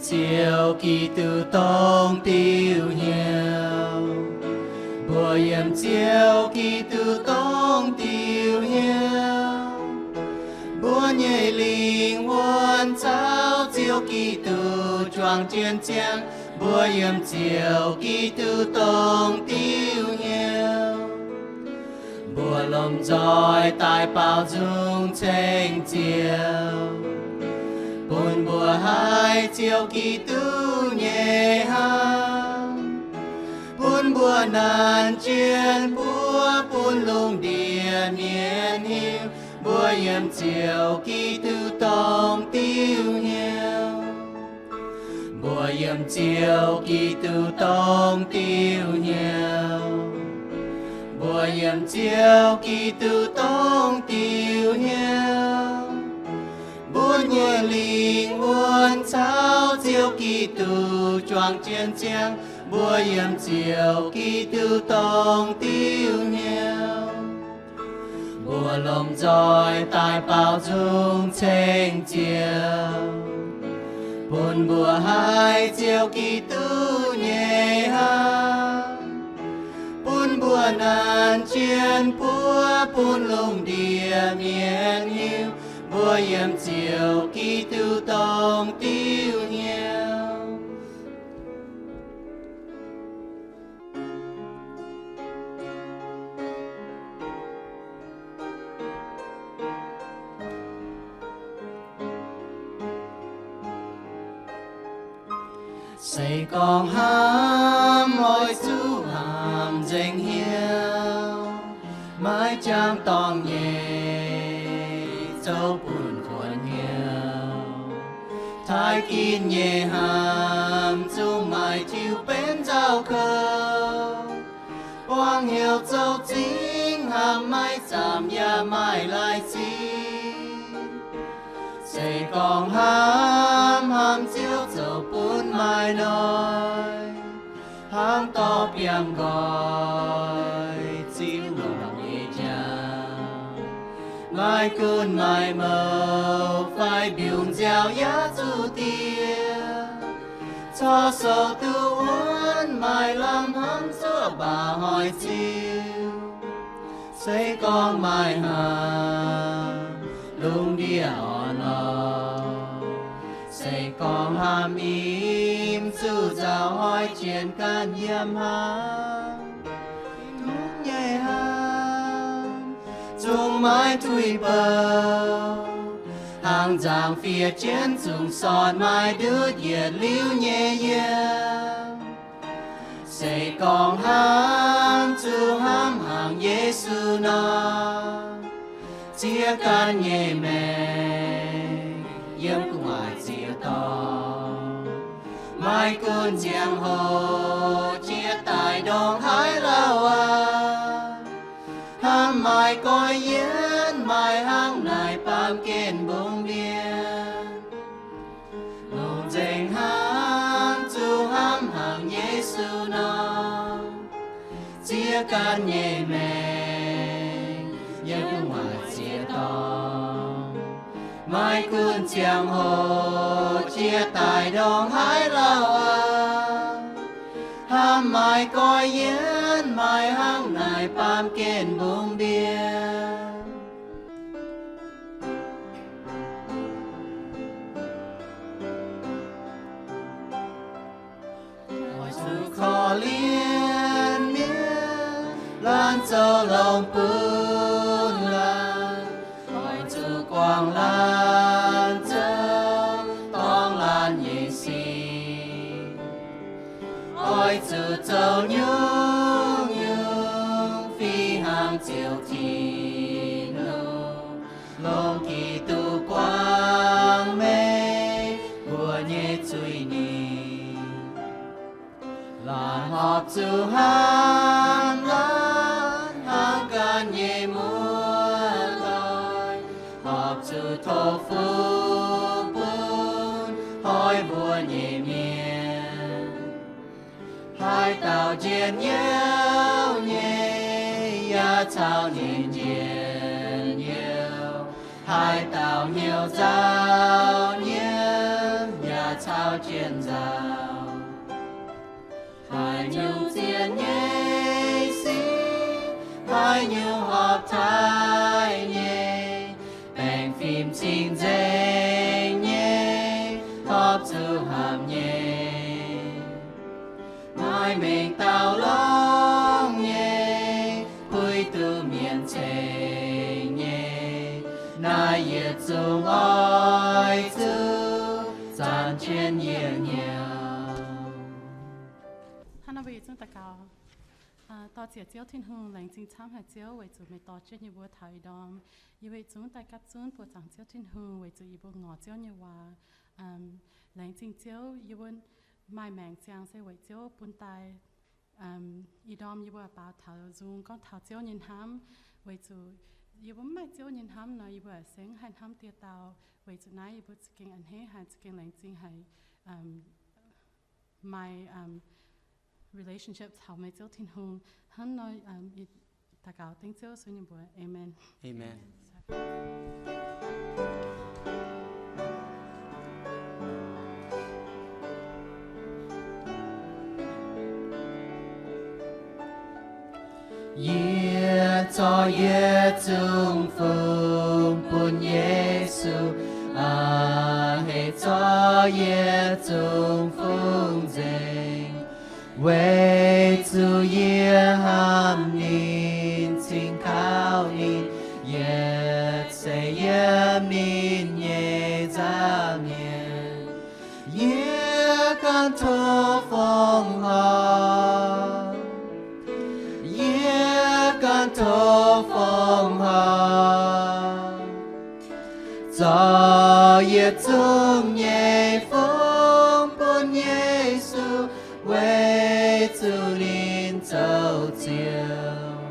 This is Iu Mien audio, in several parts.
Ziouv Giduc dongh diuh hnyouv. Mbuo yiem Ziouv Giduc dongh diuh hnyouv. Mbuo nyei lingh wuonh caux Ziouv Giduc juangc jienv ziangh. Mbuo yiem Ziouv Giduc dongh diuh hnyouv. Mbuo lomh nzoih daaih baaux nzung ceng Ziouv, bun mbuo haiz Ziouv Giduc nyei hnamv, bun mbuo nanc jien buov bun lungh ndiev mienh hiuv. Mbuo yiem Ziouv Giduc dongh diuh hnyouv. Mbuo yiem Ziouv Giduc dongh diuh hnyouv. Mbuo yiem Ziouv Giduc dongh diuh hnyouv. Mbuo nyei lingh wuonh caux Ziouv Giduc juangc jienv ziangh. Mbuo yiem Ziouv Giduc dongh diuh hnyouv. Mbuo lomh nzoih daaih baaux nzung ceng Ziouv, bun mbuo haiz Ziouv Giduc nyei hnamv, bun mbuo nanc jien buov bun lungh ndiev mienh hiuv. Mbuo yiem Ziouv Giduc dongh diuh hnyouv. Se gorngv hnamv oix zuqc hnamv nzengc hnyouv, maiv jangx dorngc nyei zoux bun kuonx hnyouv. Taaih ginv nyei hnamv zungv maaih tiuv benx nzauh kouv. Buangv hnyouv zoux zingv hnamv maiv zaamc yaac maaih laaix zingh. Se gorngv hnamv, hnamv Ziouv zoux bun maaih noic, hnangv dorh biangh nqoi ziux longc nyei jauv. Maaih gunv maaih mouc fai mbiungc nziaaux yaac zuqc diev. Corc sou duqv wuonv maaih lamh hnamv zuoqv baac hoic ziux. Se gorngv maaih hnamv, lungh ndiev orn-lorqc. Se gorngv hnamv im, zuqc nzauh hoic jienv ganh yiem hnangv. Tungx nyei hnamv zungv maiv tuix bouh, hnangv nzangc fiev jienv zungv sortv maaih ndutv yietc liuz nyei yiem. Se gorngv hnamv zuqc hnamv hnangv Yesu nor, ziex ganh nyei maengc yiem gu'nguaaic ziex dorngx. Maaih gunv ziangh hoc jiex daaih ndongc haaix lauh aqv. Hnamv maaih goiv yienv, maaih hnangv naaic baamh gen mbungv mbienv. Longc nzengc hnamv zuqc hnamv hnangv Yesu nor, ziex ganh nyei maengc yiem gu'nguaaic ziex dorngx. Maaih gunv ziangh hoc jiex daaih ndongc haaix lauh aqv. Hnamv maaih goiv yienv, maaih hnangv naaic baamh gen mbungv mbienv. Oix zuqc korv-lienh mienv, laanh zoux longx bun laanh. Oix zuqc guangc laanh zoux dorngh laanh nyei sic. Oix zuqc zoux nyungc-nyungc fih hnangv Ziouv Tin-Hungh, longc Giduc guangc meih mbuo nyei zuiz-nipc. Laanh horpc zuqc hnamv laanh hnangv ganh nyei muoz-doic, horpc zuqc tov fuqv bun hnoi mbuo nyei mienh. Haaix dauh njien-youh nyei, yaac caux ninh njien-youh. Haaix dauh hnyouv nzauh nyei, yaac caux jien nzauh. Haaix nyungc zien nyei sic, haaix nyungc horpc taaih nyei, baengh fim cing-nzengc nyei, horpc zuqc hamh nyei. Maaih mengh dauh longx nyei, puix duqv mienh ceng nyei, naaiv yietc zungv oix zuqc zanc jienv yie hnyouv. Hnangv naaiv mbuo yietc zungv daux gaux. Dorh ziec Ziouv Tin-Hungh, laengz zingh camv haic Ziouv weic zuqc meih dorh jienv yie mbuo taux ih ndorm. Yie mbuo yietc zungv daaih gapv zunv buoqc zaangc Ziouv Tin-Hungh weic zuqc yie mbuo ngorc Ziouv nyei waac. Laengz zingh Ziouv, yie mbuo maaih maengc ziangx se weic Ziouv bun daaih. Ih ndorm yie mbuo baaux taux nzung gorngv taux Ziouv nyei hnamv, weic zuqc yie mbuo mv maaih Ziouv nyei hnamv nor, yie mbuo aeqv, sengx haih hnamv dieh dauh. Weic zuqc naaiv yie mbuo za'gengh a'hneiv haic, za'gengh laengz zingh haic, maaih relationship caux meih Ziouv Tin-Hungh. Hnangv nor, daux gaux dengv Ziouv Yesu nyei mbuox. Amen. Amen. Yie zorqv yietc zungv fungx bun Yesu, a'hneiv zorqv yietc zungv fungx nzengc, weic zuqc yie hnamv ninh, cingx kaux ninh, yietc seix yiem ninh nyei nza'hmien. Yie ganh tov fongc horc, yie ganh tov fongc horc, zorqv yietc zungv nyei fungx bun Yesu, weic zuqc ninh zoux Ziouv.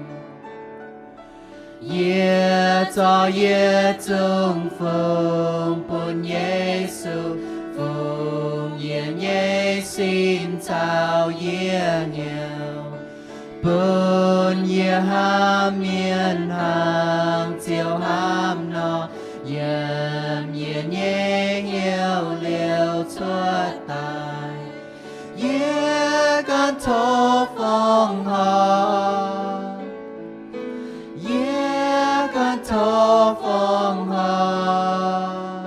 Yie zorqv yietc zungv fungx bun Yesu, fungx yie nyei sin caux yie hnyouv, bun yie hnamv mienh hnangv Ziouv hnamv nor, yiem yie nyei hnyouv liouh cuotv daaih. Yie ganh tov fongc horc, yie ganh tov fongc horc,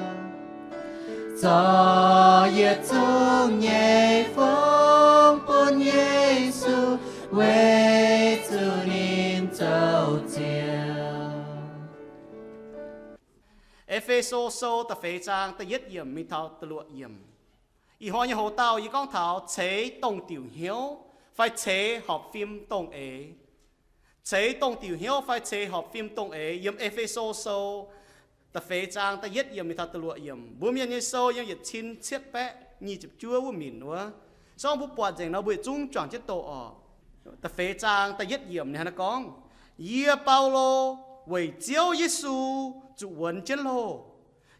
zorqv yietc zungv nyei fungx bun Yesu, weic zuqc ninh zoux Ziouv. E^fe^so Sou da'feix zaang da'yietv yiemc mingh taux da'luoqc yiemc. Ih hnoi nyei hoc-dauh yie gorngv taux ceix dongh diuc hnyouv fai ceix horpc fim dongh eix. Ceix dongh diuc hnyouv fai ceix horpc fim dongh eix yiem E^fe^so Sou da'feix zaang da'yietv yiemc mingh taux da'luoqc yiemc. Mbuo Mienh nyei sou yiem yietc cin cietv baeqv nyic ziepc juov wuov minc wuov. Se gorngv mbuo buatc nzengc nor, mbuo yietc zungv juangc jienv doqc oc. Da'feix zaang da'yietv yiemc ninh hnangv naaiv gorngv, Yie, Baulo, weic Ziouv Yesu zuqc wuonx jienv loh,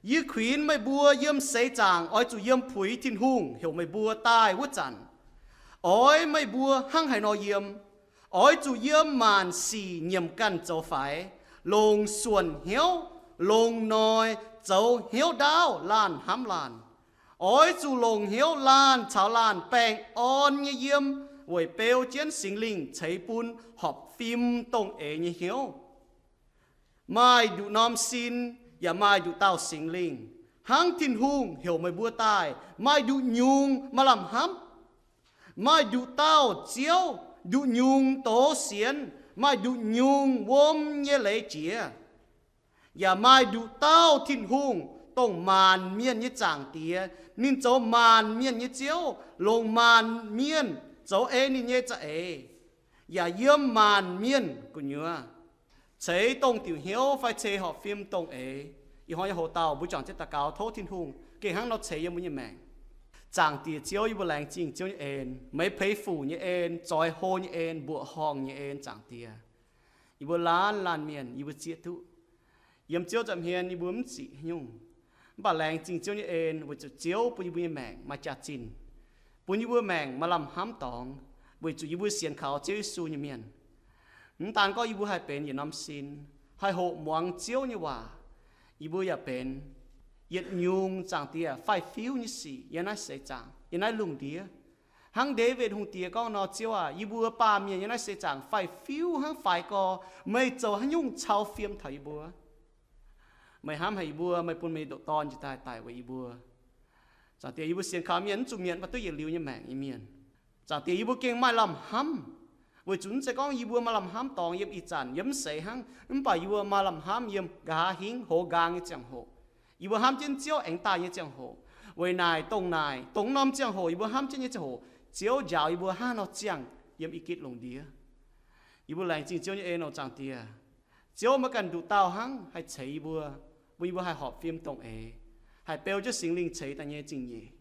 yie kuinx meih mbuo yiem seix zaangc oix zuqc yiem puix Tin-Hungh heuc meih mbuo daaih wuov zanc, oix meih mbuo hnangv haaix nor yiem. Oix zuqc yiem maanc sic nyiemc ganh zoux faix, longc suonc hnyouv, longc noic zoux hnyouv ndaauv laanh hnamv laanh. Oix zuqc longc hnyouv laanh caux laanh baengh orn nyei yiem, weic beu jienv Singx Lingh ceix bun horpc fim dongh eix nyei hnyouv. Maaih nduqc norm sin yaac maaih nduqc dauh Singx Lingh, hnangv Tin-Hungh heuc meih mbuo daaih. Maaih nduqc nyungc maaih lamh hnamv. Maaih nduqc dauh Ziouv, nduqc nyungc doz sienx, maaih nduqc nyungc wuom nyei leiz jiex. Yaac maaih nduqc dauh Tin-Hungh, dongh maanc mienh nyei Zaangc Diex. Ninh zoux maanc mienh nyei Ziouv, longc maanc mienh zoux ei ninh nyei za'eix, yaac yiem maanc mienh gu'nyuoz. Ceix dongh diuc hnyouv fai ceix horpc fim dongh eix. Ih hnoi nyei hoc-dauh mbuo juangc jienv daux gaux tov Tin-Hungh gengh hnangv nor ceix yiem mbuo nyei maengc. Zaangc Diex Ziouv, yie mbuo laengz zingh Ziouv nyei en, meih peix fuc nyei en, zoix hlo nyei en, mbuoqc horngh nyei en, Zaangc Diex. Yie mbuo laanh laanh mienh yie mbuo zieqv duqv yiem Ziouv nza'hmien yie mbuo mv ziqc nyungc. Mv baac laengz zingh Ziouv nyei en weic zuqc Ziouv bun yie mbuo nyei maengc maaih jaax-zinh, bun yie mbuo maengc maaih lamh hnamv dorngx, weic zuqc yie mbuo sienx kaux Ziouv Yesu nyei mienh. Mv daan gorngv yie mbuo haih benx yietc norm sin, haih hoqc muangx Ziouv nyei waac, yie mbuo yaac benx yietc nyungc, Zaangc Diex, faix-fiuv nyei sic yiem naaiv seix zaangc, yiem naaiv lungh ndiev. Hnangv Ndaawitv Hungh Diex gorngv nor, Ziouv aac, yie mbuo baamh mienh yiem naaiv seix zaangc faix-fiuv hnangv faix gorx. Meih zoux haaix nyungc cau fiem taux yie mbuo? Meih hnamv haic yie mbuo, meih bun meih nyei ndoqc Dorn njiec daaih daic weic yie mbuo. Zaangc Diex, yie mbuo sienx kaux mienh mv zuqc mietc, mv baac duqv yietc liuz nyei maengc nyei mienh. Zaangc Diex, yie mbuo gengh maaih lamh hnamv. Weic zuqc mv zeiz gorngv yie mbuo maaih lamh hnamv dorngx yiem ih zanc, yiem mv seix hnangv, mv baac yie mbuo maaih lamh hnamv yiem nqa'haav hingv hoz nqaang nyei ziangh hoc. Yie mbuo hnamv jienv Ziouv aengx daaih nyei ziangh hoc. Weic naaic dongh naaic, dongh norm ziangh hoc yie mbuo hnamv jienv nyei ziangh hoc, Ziouv njaaux yie mbuo hnangv nor ziangh yiem i gitv lungh ndiev. Yie mbuo laengz zingh Ziouv nyei en oc, Zaangc Diex. Ziouv maiv ganh nduqc dauh hnangv haih ceix yie mbuo, bun yie mbuo haih horpc fim dongh eix, haih beu jienv Singx Lingh ceix daaih nyei zingh nyeic.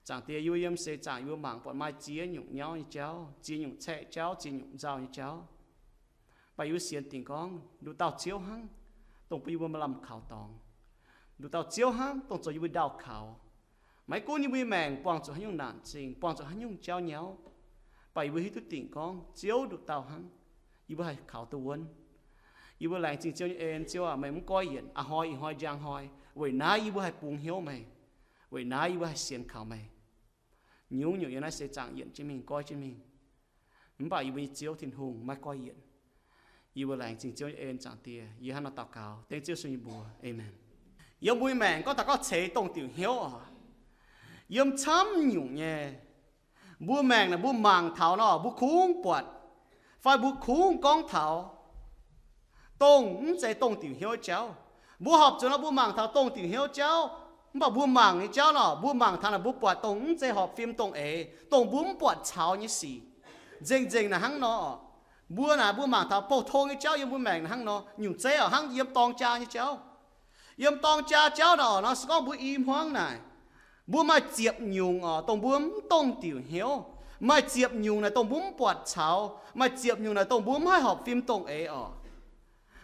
Zaangc Diex, yie mbuo yiem seix zaangc yie mbuo mangc buatc maaih ziex nyungc nyauv nyei jauv, ziex nyungc caeqv jauv, ziex nyungc nzauh nyei jauv. Mv baac yie mbuo sienx dingc gorngv nduqc dauh Ziouv hnangv, dongh bun yie mbuo maaih lamh kaux dorngx. Nduqc dauh Ziouv hnangv, dongh zoux yie mbuo ndaauh kaux. Maiv gunv yie mbuo nyei maengc buangh zuqc haaix nyungc naanc zingh, buangh zuqc haaix nyungc jauv nyauv, mv baac yie mbuo hiuv duqv dingc gorngv Ziouv nduqc dauh hnangv, yie mbuo haih kaux duqv wuonv. Yie mbuo laengz zingh Ziouv nyei en. Ziouv aac, meih mv goiv yienc, a'hnoi ih hnoi njang hnoi. Weic naaiv yie mbuo haih bungx hnyouv meih. Weic naaiv yie mbuo haih sienx kaux meih. Nyungc-nyungc yiem naaiv seix zaangc yienc jienv mingh, goiv jienv mingh. Mv baac yie mbuo nyei Ziouv Tin-Hungh maiv goiv yienc. Yie mbuo laengz zingh Ziouv nyei en, Zaangc Diex. Yie hnangv nor daux gaux dengv Ziouv Yesu nyei mbuox. Aamen. Yiem mbuo nyei maengc gorngv taux gorngv ceix dongh diuc hnyouv oc, yiem camv nyungc nyei. Mbuo maengc naaic mbuo mangc taux nor, mbuo kungx buatc, fai mbuo kungx gorngv taux dongh mv zeiz dongh diuc hnyouv jauv. Mbuo horpc zuqc nor mbuo mangc taux dongh diuc hnyouv jauv, mv baac mbuo mangc nyei jauv nor, mbuo mangc taux naaic mbuo buatc dongh mv zeiz horpc fim dongh eix, dongh mbuo mv buatc caux nyei sic. Nzengc-nzengc naaic hnangv nor, mbuo naaic mbuo mangc taux pou-tong nyei jauv yiem mbuo maengc naaic hnangv nor, nyungc zeiv oc hnangv yiem dorng jaa nyei jauv. Yiem dorng jaa jauv naaic oc, nor se gorngv mbuo i hmuangv naaic, mbuo maaih ziepc nyungc oc, dongh mbuo mv dongh diuc hnyouv. Maaih ziepc nyungc naaic dongh mbuo mv buatc caux. Maaih ziepc nyungc naaic dongh mbuo mv haih horpc fim dongh eix oc.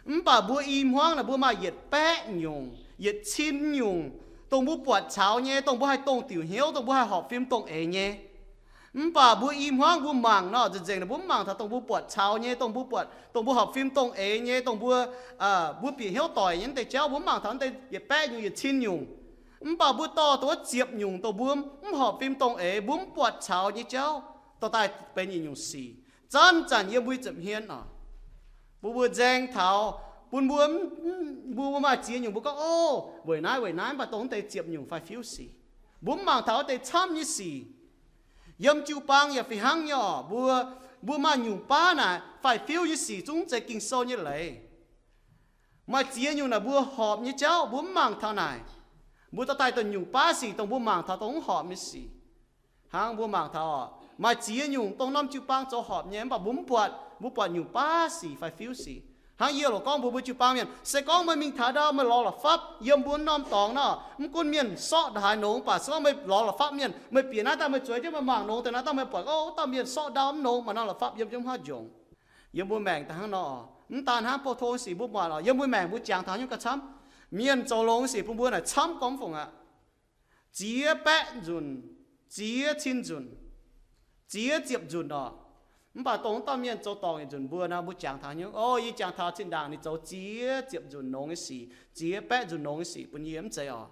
Mv baac mbuo i hmuangv naaic mbuo maaih yietc baeqv nyungc, yietc cin nyungc, dongh mbuo buatc caux nyei, dongh mbuo haih dongh diuc hnyouv, dongh mbuo haih horpc fim dongh eix nyei. Mv baac mbuo i hmuangv mbuo mangc nor, nzengc-nzengc naaic mbuo mv mangc taux dongh mbuo buatc caux nyei, dongh mbuo buatc, dongh mbuo horpc fim dongh eix nyei, dongh mbuo, mbuo bieqc hnyouv doic nyei wuov deix jauv, mbuo mv mangc taux wuov deix yietc baeqv nyungc, yietc cin nyungc. Mv baac mbuo dorh dongh wuov ziepc nyungc dongh mbuo mv horpc fim dongh eix, mbuo mv buatc caux nyei jauv, dorh daaih benx yietc nyungc sic. Zanc-zanc yiem mbuo nyei ziepc hmien oc, bun mbuo nzaeng taux, bun mbuo, mbuo, mbuo maaih ziex nyungc mbuo gorngv, O, weic naaiv weic naaiv, mv baac dongh wuov deix ziepc nyungc faix-fiuv sic. Mbuo mv mangc taux wuov deix camv nyei sic. Yiem jiu-baang yaac fih hnangv nyei oc, mbuo, mbuo maaih nyungc baav naaic faix-fiuv nyei sic zungv mv zeiz Ging-Sou nyei leiz. Maaih ziex nyungc naaic mbuo horpc nyei jauv mbuo mv mangc taux naaic. Mbuo dorh daaih dongh nyungc baav sic dongh mbuo mangc taux dongh mv horpc nyei sic. Hnangv mbuo mangc taux oc, maaih ziex nyungc dongh norm jiu-baang zoux horpc nyei, mv baac mbuo mv buatc, mbuo buatc nyungc baav sic faix-fiuv sic. Hnangv yie loc gorngv mbuox mbuo jiu-baang mienh, se gorngv meih mingh taux ndau meih lorz la'fapv yiem mbuo norm dorngx nor, mv gunv mienh sortv ndongc haaix nongx, mv baac se gorngv meih lorz la'fapv mienh, meih bieqc naaiv daaih meih zueiz jienv meih mangc longx deix naaiv daaih meih buatc, o, wuov dauh mienh sortv ndau mv nongx, maaih norm la'fapv yiem jienv haav njongc. Yiem mbuo maengc daaih hnangv nor, mv daan hnangv pou-tong sic mbuo buatc oc, yiem mbuo maengc mbuo jangx taux haaix nyungc gauh camv. Mienh zoux longx sic bun mbuo naaic camv gormx fungc aqv. Ziex baeqv nzunc, ziex cin nzunc, ziex ziepc nzunc oc. Mv baac dongh wuov dauh mienh zoux dorngc yietc nzunc mbuo nor, mbuo jangx taux haaix nyungc, o, yie jangx taux zinh ndaangc ninh zoux ziex ziepc nzunc longx nyei sic, ziex baeqv nzunc longx nyei sic bun yie, mv zeiz oc.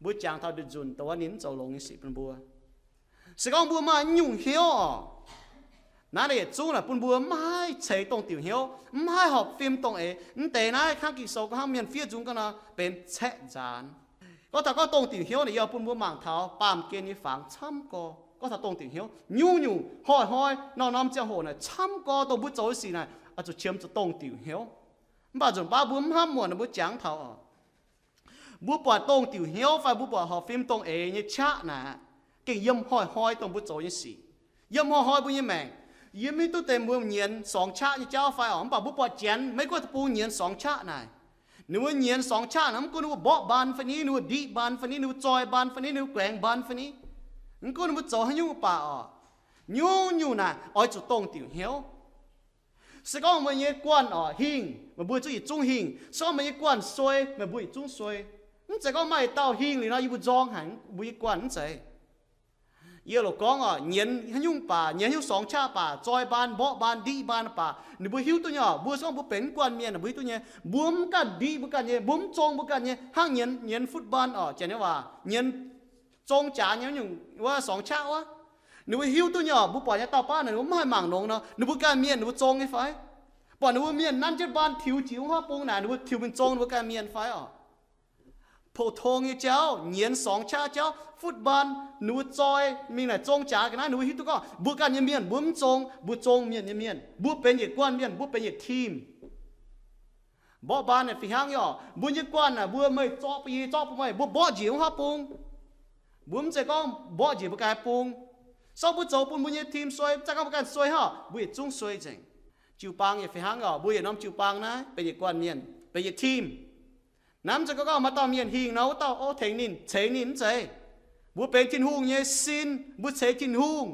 Mbuo jangx taux nzunc dongh wuov ninh mv zoux longx nyei sic bun mbuo. Se gorngv mbuo maaih nyungc hnyouv oc, naaiv yietc zungv naaic bun mbuo mv haih ceix dongh diuc hnyouv, mv haih horpc fim dongh eix. Mv deix naaiv hnangv Ging-Sou gorngv hnangv mienh fiev nzung gorngv nor, benx caeqv nzaanx. Gorngv taux gorngv dongh diuc hnyouv naaic, yie bun mbuo mangc taux baamh gen nyei fangx camv gorx. Gorngv taux dongh diuc hnyouv, nyungc-nyungc hnoi-hnoi norm-norm ziangh hoc naaic camv gorx dongh mbuo zoux nyei sic naaic, oix zuqc qiemx zuqc dongh diuc hnyouv. Mv baac nzunc baav mbuo mv hnamv muonc naaic mbuo jangx taux oc, mbuo buatc dongh diuc hnyouv fai mbuo buatc horpc fim dongh eix nyei qaqv naaic, gengh yiem hnoi-hnoi dongh mbuo zoux nyei sic, yiem hnoi-hnoi mbuo nyei maengc. Yie mv hiuv duqv deix mbuo nyienz sorngx qaqv nyei jauv fai oc, mv baac mbuo buatc Janx, Meiv Guoqv deic-bung nyienz sorngx qaqv naaic. Ninh mbuo nyienz sorngx qaqv naaic, mv gunv ninh mbuo mborqv mbaan fai ni, ninh mbuo ndiqv mbaan fai ni, ninh mbuo zoi mbaan fai ni, ninh mbuo guaengx mbaan fai ni, mv gunv ninh mbuo zoux haaix nyungc mv baac oc, nyungc-nyungc naaic oix zuqc dongh diuc hnyouv. Se gorngv meih nyei guanh oc hingh, meih mbuo zungv yietc zungv hingh. Se gorngv meih nyei guanh suei, meih mbuo yietc zungv suei. Mv zeiz gorngv maaih dauh hingh liuz nor yie mbuo nzorng haic mbuo nyei guanh, mv zeiz. Yie loc gorngv oc, nyienz haaix nyungc baac, nyienz haaix nyungc sorngx qaqv baac, zoi mbaan, mborqv mbaan, ndiqv mbaan baac, ninh mbuo hiuv duqv nyei oc. Mbuo se gorngv mbuo benx mv guanh mienh, mbuo hiuv duqv nyei. Mbuo mv ganh ndiqv mbuo ganh nyei, mbuo mv zong mbuo ganh nyei, hnangv nyienz, nyienz futv mbaan oc, janx nyei waac, nyienz zong jaax nyei nyungc wuov sorngx qaqv wuov. Ninh mbuo hiuv duqv nyei oc, mbuo buatc nyei dauh baav naaic, ninh mbuo mv haih mangc longx nor, ninh mbuo ganh mienh ninh mbuo zong nyei fai? Buatc ninh mbuo mienh nanv jienv mbaan tiux jiex wuov haav bung naaic, ninh mbuo tiux mingh zong ninh mbuo ganh mienh fai oc? Pou-tong nyei jauv, nyienz sorngx qaqv jauv, futv mbaan, ninh mbuo zoi mingh naaic zong jaax ga'naaiv, ninh mbuo hiuv duqv gorngv mbuo ganh nyei mienh mbuo mv zong, mbuo zong mienh nyei mienh, mbuo benx yietc guanh mienh, mbuo benx yietc team. Mborqv mbaan naaic fih hnangv nyei oc. Mbuo nyei guanh naaic, mbuo meih zorqv bun yie, yie zorqv bun meih, mbuo mborqv njiec wuov haav bung. Mbuo mv zeiz gorngv mborqv njiec mbuo ganh nyei bung. Sorng mbuo zoux bun mbuo nyei team suei, mv zeiz gorngv mbuo ganh suei hnangv, mbuo yietc zungv suei nzengc. Jiu-baang yaac fih hnangv nyei oc. Mbuo yietc norm jiu-baang naaiv benx yietc guanh mienh, benx yietc team. Naaiv mv zeiz gorngv maaih dauh mienh hingh nor, wuov dauh o tengx ninh, ceix ninh, mv zeiz. Mbuo benx Tin-Hungh nyei sin, mbuo ceix Tin-Hungh,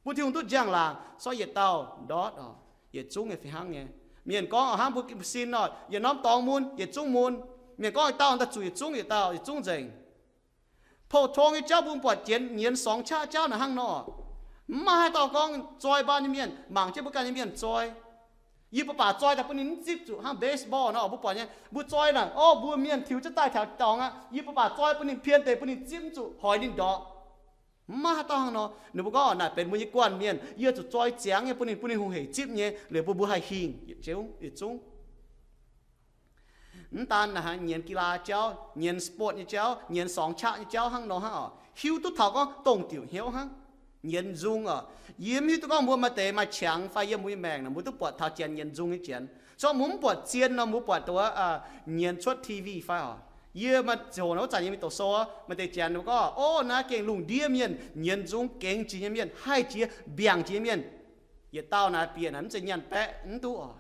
bun Tin-Hungh duqv njang-laangc, sorng yietc dauh ndortv oc, yietc zungv nyei fih hnangv nyei. Mienh gorngv oix hnangv mbuo sin oc, yietc norm dorngx mun, yietc zungv mun. Mienh gorngv yietc dauh daaih zuqc yietc zungv, yietc dauh yietc zungv nzengc. Pou-tong nyei jauv mbuo buatc jienv nyienz sorngx qaqv jauv naaic hnangv nor. Mv maaih haaix dauh gorngv zoi mbaan nyei mienh mangc jienv mbuo ganh nyei mienh zoi. Yie mbuo baac zoi daaih bun ninh mv zipv zuqc hnangv baseball nor, mbuo buatc nyei, mbuo zoi naaic, o, mbuo mienh tiux jienv daaih taux dorngx aqv, yie mbuo baac zoi bun ninh pien deix, bun ninh zipv mv zuqc, hoic ninh ndorqc. Mv maaih haaix dauh hnangv nor. Ninh mbuo gorngv naaic benx mbuo nyei guanh mienh, yie zuqc zoi ziangx nyei bun ninh, bun ninh hungh heic zipv nyei, liuz bun mbuo haih hingh yietc zungv. Mv daan naaic hnangv nyienz กีฬา jauv, nyienz sport nyei jauv, nyienz sorngx qaqv nyei jauv hnangv nor hnangv oc. Hiuv duqv taux gorngv dongh diuc hnyouv hnangv. Nyienz nzung oc. Yie mv hiuv duqv gorngv mbuo maaih deix maaih qangx fai yiem mbuo nyei maengc naaic mbuo duqv buatc taux janx nyienz nzung nyei janx. Corc mbuo mv buatc zien nor, mbuo buatc doqc nyienz cuotv T V fai oc. Yie maaih ziangh hoc naaic wuov zanc yie mingh doqc sou, maaih deix janx ninh mbuo gorngv, o, naaiv gengh lungh ndiev mienh nyienz nzung gengx jiex nyei mienh, haih jiex mbiaangc jiex nyei mienh. Yietc dauh naaic bieqc naaic mv zeiz nyaanh baeqv mv duqv oc.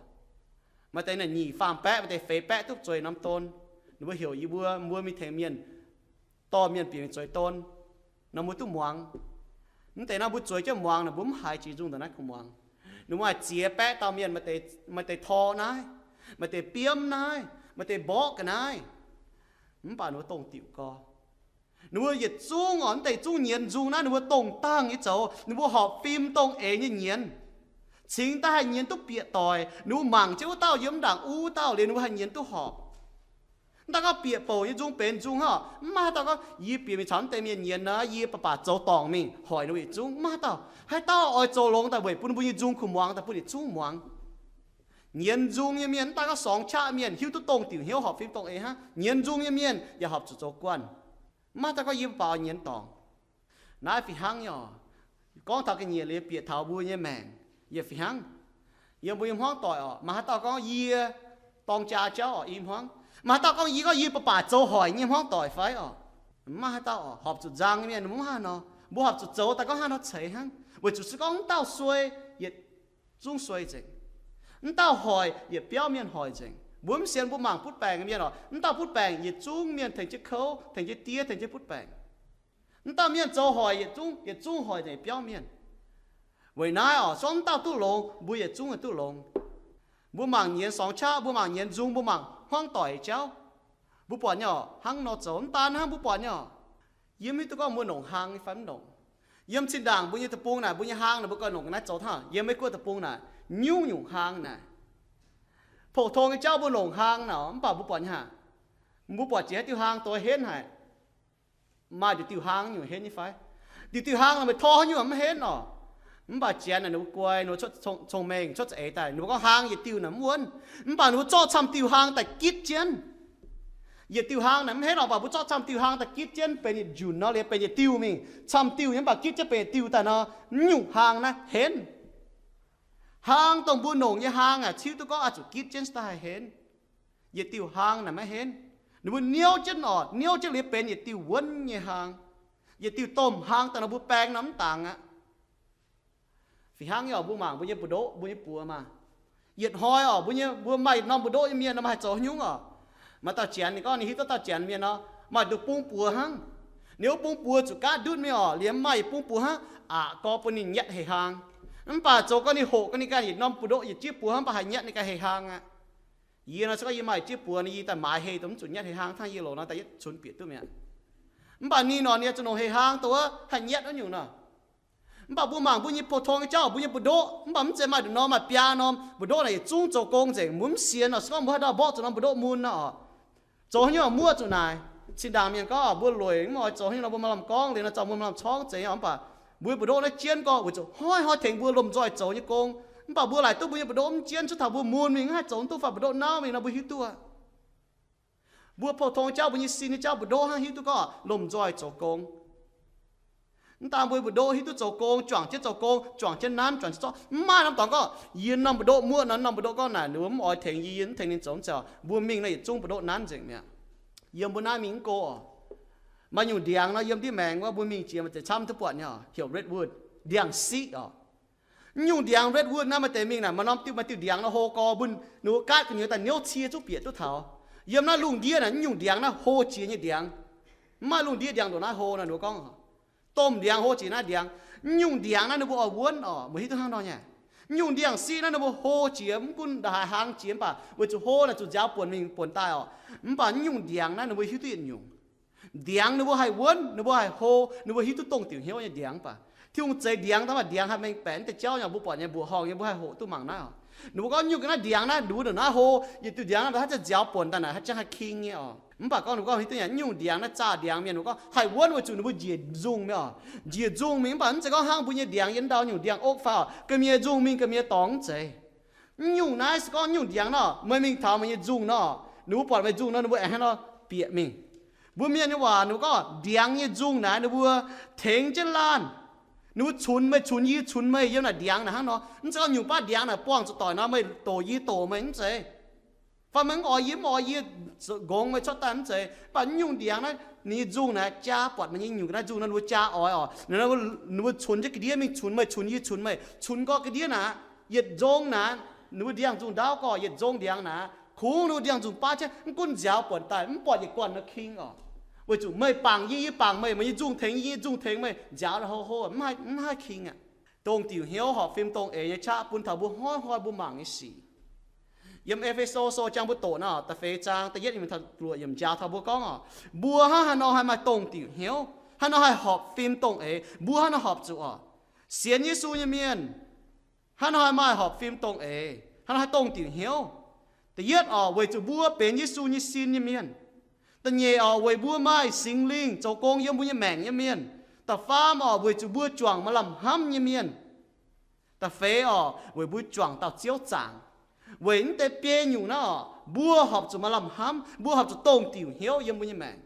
Maaih deix naaic nyic faam baeqv, maaih deix feix baeqv duqv zueiz norm don. Ninh mbuo heuc yie mbuo, mbuo mingh tengx mienh, dorh mienh bieqc mingh zueiz don, nor mbuo duqv muangx. Mv deix nor mbuo zueiz jienv muangx naaic mbuo mv haiz jiex nzung daaih naaiv kungx muangx. Ninh mbuo maaih ziex baeqv dauh mienh, maaih deix tor naaiv, maaih deix biomv naaiv, maaih deix mborqv ga'naaiv. Mv baac ninh mbuo dongh diuc gorx. Ninh mbuo yietc zungv oc, mv deix zungv nyienz nzung naaiv, ninh mbuo dongh dangh nyei zoux, ninh mbuo horpc fim dongh eix nyei nyienz. Cingx daaih haih nyienz duqv bieqc doic, ninh mbuo mangc jienv wuov dauh yiem mv ndaangc wuov dauh liuz ninh mbuo haih nyienz duqv horpc. Mv daaih gorngv bieqc bouc nyei nzung benx nzung hnangv, mv maaih haaix dauh gorngv yie bieqc mingh caux mv deix mienh nyienz naaic, yie baac baac zoux dorngc mingh hoic ninh mbuo yietc zungv, mv maaih haaix dauh. Haaix dauh oix zoux longx daaih weic bun ninh mbuo nyei nzung kungx muangx daaih bun yietc zungv muangx. Nyienz nzung nyei mienh mv daaih gorngv sorngx qaqv mienh hiuv duqv dongh diuc hnyouv horpc fim dongh eix hnangv, nyienz nzung nyei mienh yaac horpc zuqc zoux guanh. Mv maaih haaix dauh gorngv yie baac baac nyienz dorngc. Naaiv fih hnangv nyei oc. Gorngv taux ga'nyiec liuz bieqc taux mbuo nyei maengc, yie fih hnangv. Yiem mbuo nyei hmuangv doic oc, maaih haaix dauh gorngv yie dorng jaa jauv oc, i hmuangv. Maaih haaix dauh gorngv yie, gorngv yie baac baac zoux hoic nyei hmuangv doic fai oc? Mv maaih haaix dauh oc. Horpc zuqc nzang nyei mienh mv haaix nor. Mbuo horpc zuqc zoux daaih gorngv haaix nor ceix hnangv, weic zuqc se gorngv mv dauh suei, yietc zungv suei nzengc. Mv dauh hoic, yietc biauv mienh hoic nzengc. Mbuo mv sienx mbuo mangc butv baengc nyei mienh oc. Mv dauh butv baengc yietc zungv mienh tengx jienv kouv, tengx jienv diev, tengx jienv butv baengc. Mv dauh mienh zoux hoic yietc zungv, yietc zungv hoic nzengc biauv mienh. Weic naaiv oc, se gorngv mv dauh duqv longx, mbuo yietc zungv duqv longx. Mbuo mangc nyienz sorngx qaqv, mbuo mangc nyienz nzung, mbuo mangc hmuangv doic jauv, mbuo buatc nyei oc, hnangv nor zoux mv daan hnangv, mbuo buatc nyei oc. Yie mv hiuv duqv gorngv mbuo longc hlang nyei fai mv longc. Yiem zinh ndaangc mbuo nyei deic-bung naaic, mbuo nyei hlang naaic, mbuo ganh longc naaiv zoux hnangv. Yiem Meiv Guoqv deic-bung naaic, nyungc nyungc hlang naaic, pou-tong nyei jauv mbuo longc hlang naaic, mv baac mbuo buatc nyei haic, mbuo buatc jiex haaix diuh hlang doix henv haic. Maaih diuc diuh hlang nyungc henv nyei fai? Diuc diuh hlang naaic meih tor haaix nyungc mv henv oc. Mv baac janx naaic ninh mbuo guai, ninh mbuo cuotv cong-mengh, cuotv za'eix daaih, ninh mbuo gorngv hlang yietc diuh naaic mv wuonv. Mv baac ninh mbuo zorqv camv diuh hlang daaih gitv jienv. Yietc diuh hlang naaic mv henv oc, mv baac mbuo zorqv camv diuh hlang daaih gitv jienv benx yietc njunc nor, liuz benx yietc diuh mingh. Camv diuh nyei mv baac gitv jienv benx yietc diuh daaih nor, mv nyungc hlang naaiv henv. Hlang dongh mbuo longc nyei hlang aeqv, ciuv duqv gorngv oix zuqc gitv jienv se daaih haih henv. Yietc diuh hlang naaic maiv henv. Ninh mbuo niouv jienv oc, niouv jienv liuz benx yietc diuh wuonv nyei hlang. Yietc diuh domh hlang daaih nor mbuo baeng nor mv dangx aqv. Fih hnangv nyei oc, mbuo mangc mbuo nyei mbu'ndoqv, mbuo nyei buoz maah. Yietc hnoi oc, mbuo nyei, mbuo maaih yietc norm mbu'ndoqv nyei mienh nor, maaih haih zoux haaix nyungc oc? Maaih dauh janx ninh gorngv ninh hiuv duqv dauh janx mienh nor, maaih duqv bung buoz hnangv. Ninh wuov bung buoz zuqc gaatv ndutv mingh oc, liemh maaih yietc bung buoz hnangv, aqc gorx bun ninh nyatv heh hlang. Mv baac zoux gorngv ninh hoqc gorngv ninh ganh yietc norm mbu'ndoqv yietc jieqv buoz hnangv, mv baac haih nyatv ninh ganh heh hlang aqv. Yie nor se gorngv yie maaih yietc jieqv buoz nor, yie daaih maaiz heh dongh mv zuqc nyatv heh hlang hnangv, yie loc nor daaih yietv cunx bieqc duqv mi'aqv. Mv baac ninh nor ninh zuqc longc heh hlang dongh wuov haih nyatv wuov nyungc nor. Mv baac mbuo mangc mbuo nyei pou-tong nyei jauv, mbuo nyei mbu'ndoqv, mv baac mv zeiz maaih nduqc norm maaih biaa norm mbu'ndoqv naaic yietc zungv zoux gong nzengc. Mbuo mv sienx nor, se gorngv mbuo haaix dauh mborqv zuqc norm mbu'ndoqv mun nor, zoux haaix nyungc muoqv zuqc naaic. Zinh ndaangc mienh gorngv mbuo lueic mv oix zoux haaix nyungc nor, mbuo maaih lamh gorngv liuz nor, zoux mbuo maaih lamh corngv zeiz, mv baac mbuo nyei mbu'ndoqv naaiv jienv gorngv weic zuqc hnoi-hnoi tengx mbuo lomh nzoih zoux nyei gong. Mv baac mbuo laaic duqv mbuo nyei mbu'ndoqv mv jienv cuotv taux mbuo mun mingh, mv haih zoux duqv fai mbu'ndoqv nauv mingh nor, mbuo hiuv duqv mbuo pou-tong jauv, mbuo nyei sin nyei jauv, mbu'ndoqv hnangv hiuv duqv gorngv lomh nzoih zoux gong. Mv daan mbuo mbu'ndoqv hiuv duqv zoux gong, juangc jienv zoux gong, juangc jienv nanv, juangc jienv zorqv, mv maaih norm dorngx gorngv yie norm mbu'ndoqv muoqv nor, norm mbu'ndoqv gorngv naaic ninh mbuo mv oix tengx yie, yie mv tengx ninh zoux, mv zeiz. Mbuo mingh naaiv yietc zungv mbu'ndoqv nanv nzengc mi'aqv. Yiem mbuo naaiv mingh mv go oc. Maaih nyungc ndiangx nor, yiem ndiev maengx wuov mbuo mingh jiex maaih deix camv duqv buatc nyei oc, heuc redwood, ndiangx-siqv oc. Mv nyungc ndiangx redwood naaiv maaih deix mingh naaic, maaih norm diuh, maaih diuh ndiangx nor hlo gorx, mbuo ninh mbuo gaatv gu'nyuoz daaih niouv cie zungv bieqc duqv taux. Yiem naaiv lungh ndiev naaic, mv nyungc ndiangx naaiv hlo jiex nyei ndiangx. Mv maaih lungh ndiev ndiangx ndongc naaiv hlo nor, ninh mbuo gorngv domh ndiangx hlo jiex naaiv ndiangx. Mv nyungc ndiangx naaiv ninh mbuo oix wuonv oc, mbuo hiuv duqv hnangv nor nyei. Mv nyungc ndiangx-siqv naaiv ninh mbuo hlo jiex, mv gunv nda'haaix hlang jiex, mv baac weic zuqc hlo naaic zuqc nziaaux buonc mingh buonc daaih oc. Mv baac mv nyungc ndiangx naaiv ninh mbuo hiuv duqv yietc nyungc. Ndiangx ninh mbuo haih wuonv, ninh mbuo haih hlo, ninh mbuo hiuv duqv dongh diuc hnyouv nyei ndiangx. Mv baac Tin-Hungh zeix ndiangx daaih maaih ndiangx haih mengh baeqc deix jauv nyei, mbuo buatc nyei mbuoqc horngh nyei, mbuo haih hoqc duqv mangc naaiv oc. Ninh mbuo gorngv nyungc ga'naaiv ndiangx naaiv nduov ndongc naaiv hlo, yietc diuh ndiangx naaiv haaix zanc nziaaux buonc daaih naaic haaix jangx haih king nyei oc. Mv baac gorngv ninh mbuo gorngv hiuv duqv yaac mv nyungc ndiangx naaiv zaah ndiangx mienh, ninh mbuo gorngv haih wuonv weic zuqc ninh mbuo njiec nzungh mi'aqv oc. Njiec nzungh mingh, mv baac mv zeiz gorngv hnangv mbuo nyei ndiangx yiem ndau nyungc ndiangx-okv fai oc, ga'mienh nzungh mingh ga'mienh dorngx, mv zeiz. Mv nyungc naaiv se gorngv mv nyungc ndiangx nor, meih mingh taux meih nyei nzungh nor, ninh mbuo buatc meih nzungh nor, ninh mbuo aengx hnangv nor bieqc mingh. Mbuo mienh nyei waac ninh mbuo gorngv ndiangx nyei nzungh naaic ninh mbuo tengx jienv laanh. Ninh mbuo cunx meih, cunx yie, cunx meih yiem naaic ndiangx naaic hnangv nor. Mv zeiz gorngv nyungc baav ndiangx naaic buangh zuqc doic nor, meih doqc yie, doqc meih, mv zeiz. Fai meih mv oix yie, mv oix yie, ngongx meih cuotv daaih, mv zeiz. Mv baac mv nyungc ndiangx naaiv ninh nyei nzungh naaic jaa, buatc meih nyei nyungc naaiv nzungh nor, ninh mbuo jaa oix oc. Ninh mbuo cunx jienv ga'ndiev mingh, cunx meih, cunx yie, cunx meih, cunx gorqv ga'ndiev naaic, yietc nzong naaic, ninh mbuo ndiangx nzungh ndaauv gorqv, yietc nzong ndiangx naaic, kungx ninh mbuo ndiangx nzungh baav jienv, mv gunv nziaaux buonc daaih, mv buatc yietc guanh nor king oc. Weic zuqc meih bangc yie, yie bangc meih, meih nyei nzungh tengx yie, yie nyei nzungh tengx meih, nziaaux hlo hlo, mv haih, mv haih king aqv. Dongh diuc hnyouv horpc fim dongh eix nyei qaqv bun taux mbuo hnoi-hnoi mbuo mangc nyei sic. Yiem E^fe^so Sou jangx mbuo doqc nor, da'feix zaang da'yietv yiemc taux luoqc yiemc njaaux taux mbuo gorngv oc, mbuo hnangv haaix nor haih maaih dongh diuc hnyouv, haaix nor haih horpc fim dongh eix, mbuo hnangv nor horpc zuqc oc. Sienx Yesu nyei mienh hnangv nor haih maaih horpc fim dongh eix, hnangv nor haih dongh diuc hnyouv. Da'yietv oc, weic zuqc mbuo benx Yesu nyei sin nyei mienh. Da'nyeic oc, weic mbuo maaih Singx Lingh zoux gong yiem mbuo nyei maengc nyei mienh. Da'faam oc, weic zuqc mbuo juangc maaih lamh hnamv nyei mienh. Da'feix oc, weic mbuo juangc dauh Ziouv zaangc. Weic naaiv deix biei nyungc naaiv oc, mbuo horpc zuqc maaih lamh hnamv, mbuo horpc zuqc dongh diuc hnyouv yiem mbuo nyei maengc.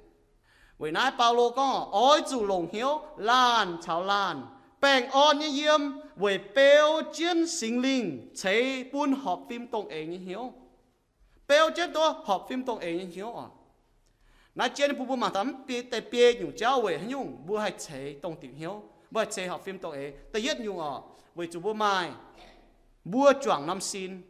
Weic naaiv Baulo gorngv oix zuqc longc hnyouv laanh caux laanh, baengh orn nyei yiem, weic beu jienv Singx Lingh ceix bun horpc fim dongh eix nyei hnyouv. Beu jienv duqv horpc fim dongh eix nyei hnyouv oc. Naaiv jienv bun mbuo mangc taux mv deix biei nyungc jauv weic haaix nyungc mbuo haih ceix dongh diuc hnyouv, mbuo haih ceix horpc fim dongh eix. Da'yietv nyungc oc, weic zuqc mbuo maaih, mbuo juangc norm sin.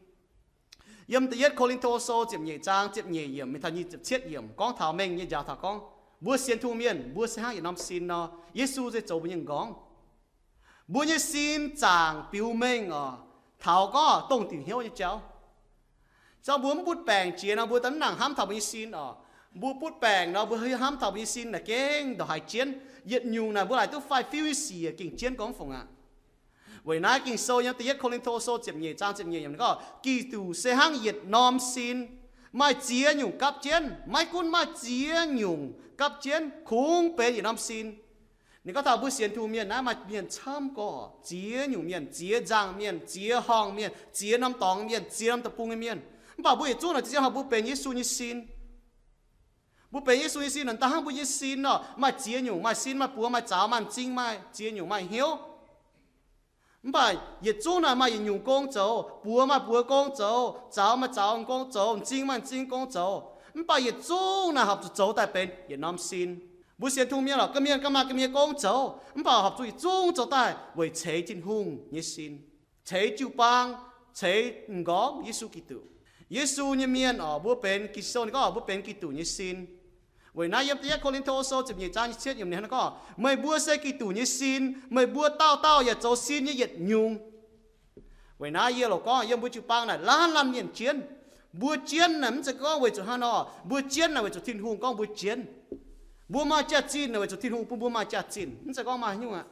Yiem da'yietv Ko^lin^to Sou ziepc nyeic zaang ziepc nyeic yiemc mingh taux nyic ziepc cietv yiemc gorngv taux mengh nyei njaaux taux gorngv, mbuo sienx Tin-Hungh mienh mbuo se hnangv yietc norm sin nor, Yesu se zoux mbuo nyei nqorngv. Mbuo nyei sin zaangc biux mengh oc, taux gorngv dongh diuc hnyouv nyei jauv. Zorqv mbuo mv butv baengc jiex nor, mbuo daaih mv nangc hnamv taux mbuo nyei sin oc. Mbuo butv baengc nor, mbuo hnamv taux mbuo nyei sin naaic gengh ndongc haaix jienv. Yietc nyungc naaic mbuo laaic duqv faix-fiuv nyei sic gengh jienv gorngv fungc aqv. Weic naaiv Ging-Sou yiem da'yietv Ko^lin^to Sou ziepc nyeic zaang ziepc nyeic yiemc gorngv, Giduc se hnangv yietc norm sin, maaih ziex nyungc gapv jienv. Maiv gunv maaih ziex nyungc gapv jienv, kungx benx yietc norm sin. Ninh gorngv taux mbuo sienx Tin-Hungh mienh naaiv maaih mienh camv gorqv, ziex nyungc mienh, ziex nzangc mienh, ziex horngh mienh, ziex norm dorngx mienh, ziex norm deic-bung nyei mienh. Mv baac mbuo yietc zungv naaic ziex horngh mbuo benx Yesu nyei sin. Mbuo benx Yesu nyei sin naaic, da'hnangv mbuo nyei sin nor, maaih ziex nyungc, maaih sin, maaih buoz, maaih zaux, maaih m'zing, maaih ziex nyungc, maaih hnyouv. Mv baac yietc zungv naaic maaih yietc nyungc gong zoux, buoz maaih buoz gong zoux, zaux maaih zaux gong zoux, m'zing maaih m'zing gong zoux. Mv baac yietc zungv naaic horpc zuqc zoux daaih benx yietc norm sin. Mbuo sienx Tin-Hungh mienh lorqc, ga'mienh ganh maaih ga'mienh gong zoux, mv baac horpc zuqc yietc zungv zoux daaih weic ceix Tin-Hungh nyei sin, ceix jiu-baang, ceix m'nqorngv Yesu Giduc. Yesu nyei mienh oc, mbuo benx, Ging-Sou ninh gorngv mbuo benx Giduc nyei sin. Weic naaiv yiem da'yietv Ko^lin^to Sou ziepc nyeic zaang nyic ziepc cietv yiemc ninh hnangv naaiv gorngv, meih mbuo se Giduc nyei sin, meih mbuo dauh dauh yaac zoux sin nyei yietc nyungc. Weic naaiv yie loc gorngv yiem mbuo jiu-baang naaic laanh laanh mienh jienv. Mbuo jienv naaic mv zeiz gorngv weic zuqc hnangv nor, mbuo jienv naaic weic zuqc Tin-Hungh gorngv mbuo jienv. Mbuo maaih jaax-zinh naaic weic zuqc Tin-Hungh bun mbuo maaih jaax-zinh, mv zeiz gorngv maaih haaix nyungc aqv.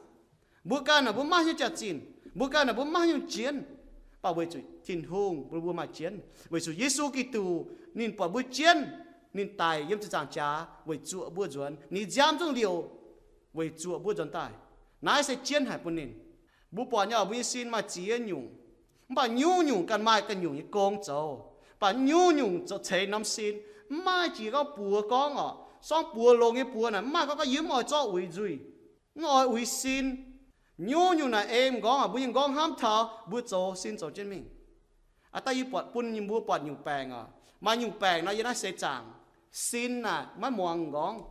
Mbuo ganh naaic mbuo maiv nyungc jaax-zinh, mbuo ganh naaic mbuo maiv nyungc jienv, mv baac weic zuqc Tin-Hungh bun mbuo maaih jienv. Weic zuqc Yesu Giduc ninh buatc mbuo jienv, ninh daic yiem ziepc nzaangc jaax weic zuoqc mbuo nzuonx. Ninh nziaamv zungv liouc weic zuoqc mbuo nzuonx daaih. Naaiv se jienv haic bun ninh. Mbuo buatc nyei oc, mbuo nyei sin maaih ziex nyungc, mv baac nyungc-nyungc ganh maaih ganh nyungc nyei gong zoux. Mv baac nyungc-nyungc zoux ceix norm sin. Mv maaih jiex gorngv buoz gorngv oc, sorng buoz longx nyei buoz naaic, mv maaih gorngv, gorngv yie mv oix zorqv uix nzuih, mv oix uix sin. Nyungc-nyungc naaic ei m'nqorngv oc, mbuo nyei m'nqorngv hnamv taux mbuo zoux sin zoux jienv mingh. Aa, daaih yie buatc bun mbuo buatc nyungc baengc oc. Maaih nyungc baengc nor yiem naaiv seix zaangc, sin naaic maiv muangx m'nqorngv.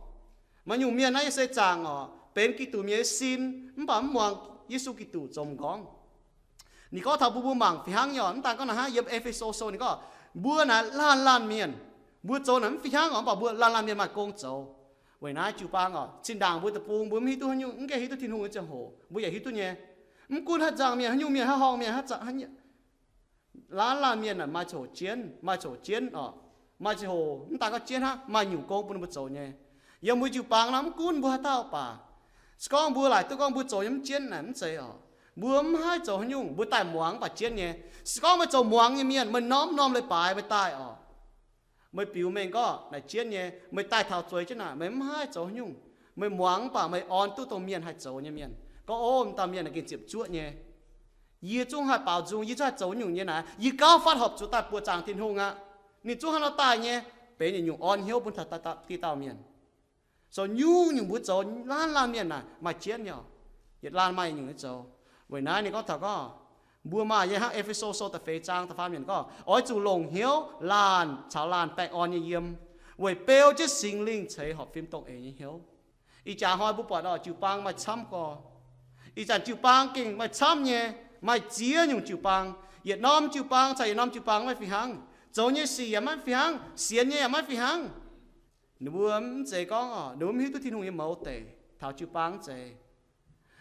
Maaih nyungc mienh naaiv yiem seix zaangc oc, benx Giduc mienh nyei sin, mv baac mv muangx Yesu Giduc zoux m'nqorngv. Ninh gorngv taux mbuo, mbuo mangc fih hnangv nyei oc, mv daan gorngv naaic hnangv, yiem E^fe^so Sou ninh gorngv, mbuo naaic laanh laanh mienh, mbuo zoux naaic mv fih hnangv oc, mv baac mbuo laanh laanh mienh maaih gong zoux. Weic naaiv jiu-baang oc, zinh ndaangc mbuo deic-bung mbuo mv hiuv duqv haaix nyungc, mv gaengh hiuv duqv Tin-Hungh nyei ziangh hoc, mbuo yaac hiuv duqv nyei. Mv gunv haaix nzangc mienh, haaix nyungc mienh, haaix horngh mienh, haaix zanc, haaix nyungc, laanh laanh mienh naaic maaih ziangh hoc jienv, maaih ziangh hoc jienv oc, maaih ziangh hoc mv daan gorngv jienv hnangv, maaih nyungc gong bun ninh mbuo zoux nyei. Yiem mbuo jiu-baang nor mv gunv mbuo haaix dauh baac, se gorngv mbuo laaic duqv gorngv mbuo zoux nyei mv jienv naaic mv zeiz oc. Mbuo mv haih zoux haaix nyungc, mbuo daaih muangx mv baac jienv nyei. Se gorngv meih zoux muangx nyei mienh, meih norm norm leiz-baaix meih daaih oc, meih biux mengh gorngv naaic jienv nyei, meih daaih taux zueiz jienv naaic, meih mv haih zoux haaix nyungc. Meih muangx mv baac meih orn duqv dongh mienh haih zoux nyei mienh. Gorngv, ov, m'dauh mienh naaic gengh ziepc zuoqv nyei. Yie zungv haih baaux nzung, yie zungv haih zoux nyungc nyei naaic, yie gauh fatv horpc zuqc daaih buoqc zaangc Tin-Hungh aqv. Ninh zungv hnangv nor daaih nyei, benx yietc nyungc orn hnyouv bun taux diqc dauh mienh. Zoux nyungc-nyungc mbuo zoux laanh laanh mienh naaic maaih jienv nyei oc. Yietc laanh maaih nyungc nyei zoux. Weic naaiv ninh gorngv taux gorngv, mbuo maaih nyei hnangv E^fe^so Sou da'feix zaang da'faam yiemc gorngv, oix zuqc longc hnyouv laanh caux laanh baengh orn nyei yiem, weic beu jienv Singx Lingh ceix horpc fim dongh eix nyei hnyouv. Ih jaax hnoi mbuo buatc oc, jiu-baang maaih camv gorx. Ih zanc jiu-baang gengh maaih camv nyei, maaih ziex nyungc jiu-baang. Yietc norm jiu-baang caux yietc norm jiu-baang maiv fih hnangv. Zoux nyei sic yaac maiv fih hnangv, sienx nyei yaac maiv fih hnangv. Ninh mbuo mv zeiz gorngv oc, ninh mbuo mv hiuv duqv Tin-Hungh nyei mouz deic taux jiu-baang mv zeiz.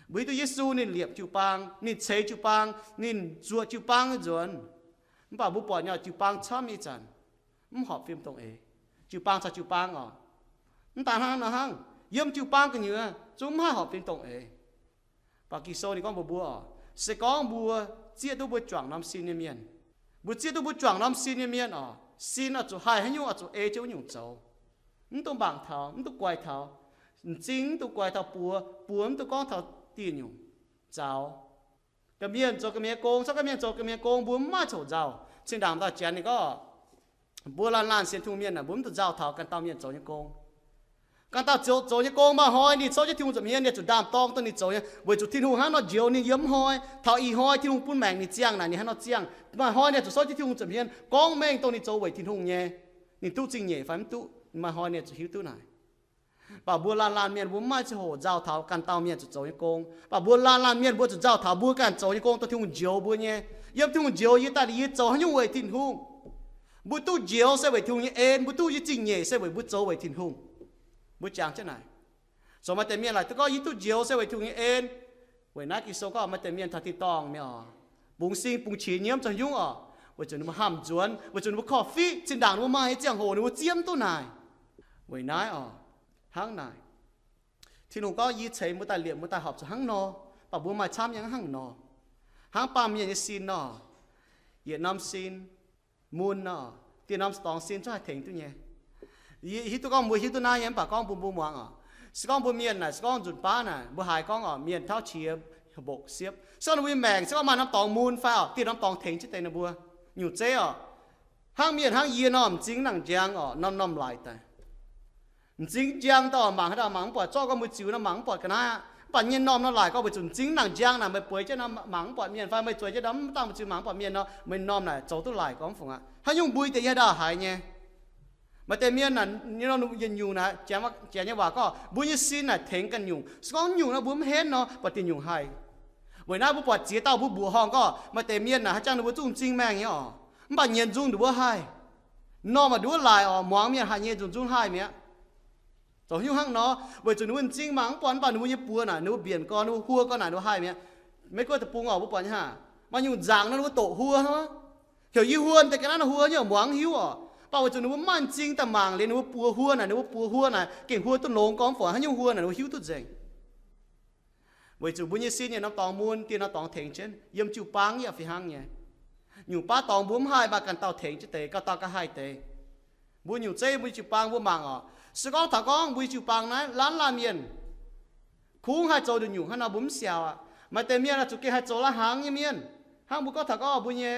Mbuo hiuv duqv Yesu ninh liepc jiu-baang, ninh ceix jiu-baang, ninh zuoqc jiu-baang nzuonx. Mv baac mbuo buatc nyei oc, jiu-baang camv nyei zanc, mv horpc fim dongh eix. Jiu-baang caux jiu-baang oc, mv daan hnangv nor hnangv, yiem jiu-baang gu'nyuoz zungv mv haih horpc fim dongh eix. Mv baac Ging-Sou ninh gorngv mbuox mbuo oc, se gorngv mbuo zieqv duqv mbuo juangc norm sin nyei mienh, mbuo zieqv duqv mbuo juangc norm sin nyei mienh oc, sin oix zuqc haih haaix nyungc oix zuqc ei jienv wuov nyungc zoux. Mv dungx mangc taux, mv dungx guaix taux. M'zing mv dungx guaix taux buoz, buoz mv dungx gorngv taux dieh nyungc. Nzaaux. Ga'mienh zoux ga'mienh gong, cov ga'mienh zoux ga'mienh gong, mbuo mv maaih coc nzauh. Zinh ndaangc dauh Janx ninh gorngv, mbuo laanh laanh sienx Tin-Hungh mienh aah, mbuo mv dungx nzauh taux ganh dauh mienh zoux nyei gong. Ganh dauh zoux, zoux nyei gong maaih hnoi ninh cov jienv Tin-Hungh nza'hmien, ninh zuqc ndaam-dorng dongh ninh zoux nyei, weic zuqc Tin-Hungh hnangv nor njoux ninh yiem mv hnoi. Taux ih hnoi Tin-Hungh bun maengc ninh ziangh naaic, ninh hnangv nor ziangh. Maaih hnoi ninh zuqc cov jienv Tin-Hungh nza'hmien gorngv mengh dongh ninh zoux weic Tin-Hungh nyei. Ninh duqv zingh nyeic fai mv duqv, maaih hnoi ninh zuqc hiuv duqv naaic. Mv baac mbuo laanh laanh mienh mbuo mv maaih ziangh hoc nzauh taux ganh dauh mienh zuqc zoux nyei gong. Mv baac mbuo laanh laanh mienh mbuo zuqc nzauh taux mbuo ganh zoux nyei gong dongh Tin-Hungh njoux mbuo nyei. Yiem Tin-Hungh njoux yie daaih, yie zoux haaix nyungc weic Tin-Hungh? Mbuo duqv njoux se weic Tin-Hungh nyei en, mbuo duqv nyei zingh nyeic se weic mbuo zoux weic Tin-Hungh. Mbuo jangx jienv naaic, zoux maaih deix mienh laaic duqv gorngv yie duqv njoux se weic Tin-Hungh nyei en. Weic naaiv Ging-Sou gorngv maaih deix mienh taux tin-dorngh mienh oc, bungx sing bungx qiex nyiemv zoux haaix nyungc oc? Weic zuqc ninh mbuo hamh nzuonx, weic zuqc ninh mbuo korv-fiqv. Zinh ndaangc ninh mbuo maaih nyei ziangh hoc ninh mbuo zieqv mv duqv naaic. Weic naaiv oc, hnangv naaic, Tin-Hungh gorngv yie ceix mbuo daaih liepc mbuo daaih horpc zuqc hnangv nor, mv baac mbuo maaih camv nyei hnangv nor. Hnangv baamh mienh nyei sin nor, yietc norm sin mun nor, dieh norm dorngx sin zungv haih tengx duqv nyei. Yie hiuv duqv gorngv mbuo hiuv duqv naaiv nyei, mv baac gorngv bun mbuo muangx oc. Se gorngv mbuo mienh naaic, se gorngv nzunc baav naaic mbuo haiz gorngv oc, mienh tauv qiex mbokc siepv, se gorngv ninh mbuo nyei maengc se gorngv maaih norm dorngx mun fai oc, dieh norm dorngx tengx jienv deix ninh mbuo. Nyungc zeiv oc, hnangv mienh hnangv yie nor, m'zing nangc njang oc, norm-norm laic daaih. M'zing njang daaih mangc haaix dauh mangc mv buatc, zorqv gorngv mbuo ziux nor mangc mv buatc ga'naaiv aqv. Mv baac nyei norm nor laic gorngv weic zuqc m'zing nangc njang naaic, meih bueix jienv nor mangc mv buatc mienh fai meih zueiz jienv nor mv dangh meih ziux mangc mv buatc mienh nor, meih norm naaic zoux duqv laic gorngv mv fungc aqv. Haaix nyungc mbui deix yie haaix dauh haiz nyei? Maaih deix mienh naaic, yietc nyungc naaic, janx nyei waac gorngv mbuo nyei sin naaic tengx ganh nyungc. Se gorngv nyungc nor mbuo mv henv nor, buatc diuc nyungc haih. Weic naaiv mbuo buatc ziex dauh mbuo mbuoqc horngh gorngv maaih deix mienh naaic haaix jangx ninh mbuo zungv m'zing maengh nyei oc, mv baac nyienz nzung ninh mbuo haih. Norm maaih nduov laic oc, muangx mienh haiz nyei nzunc nzung haih mi'aqv. Zoux haaix nyungc hnangv nor? Weic zuqc ninh mbuo m'zing mangc mv buatc, mv baac ninh mbuo nyei buoz naaic, ninh mbuo mbienc gorn, ninh mbuo huo gorn naaic, ninh mbuo haih mi'aqv. Maiv gunv deic-bung oc, mbuo buatc nyei hnangv, maaih nyungc nzaangc nor ninh mbuo doqc huo hnangv. Heuc yie huo deix ga'naaiv nor huo nyei, muangx hiuv oc. Mv baac weic zuqc ninh mbuo mv maaih m'zing daaih mangc liuz ninh mbuo buoz huo naaic, ninh mbuo buoz huo naaic gengh huo duqv longx gorngv mv fungc, haaix nyungc huo naaic ninh mbuo hiuv duqv nzengc. Weic zuqc mbuo nyei sin yietc norm dorngx mun, dieh norm dorngx tengx jienv, yiem jiu-baang yaac fih hnangv nyei. Nyungc baav dorngx mbuo mv haih, maaih ganh dauh tengx jienv deix, ganh dauh ganh haih deix. Mbuo nyungc zeiv mbuo nyei jiu-baang mbuo mangc oc. Se gorngv taux gorngv mbuo nyei jiu-baang naaiv laanh laanh mienh, kungx haih zoux nduqc nyungc hnangv nor mbuo mv siaaux aqv. Maaih deix mienh oix zuqc gengh haih zoux lai-hnaangx nyei mienh. Hnangv mbuo gorngv taux gorngv mbuo nyei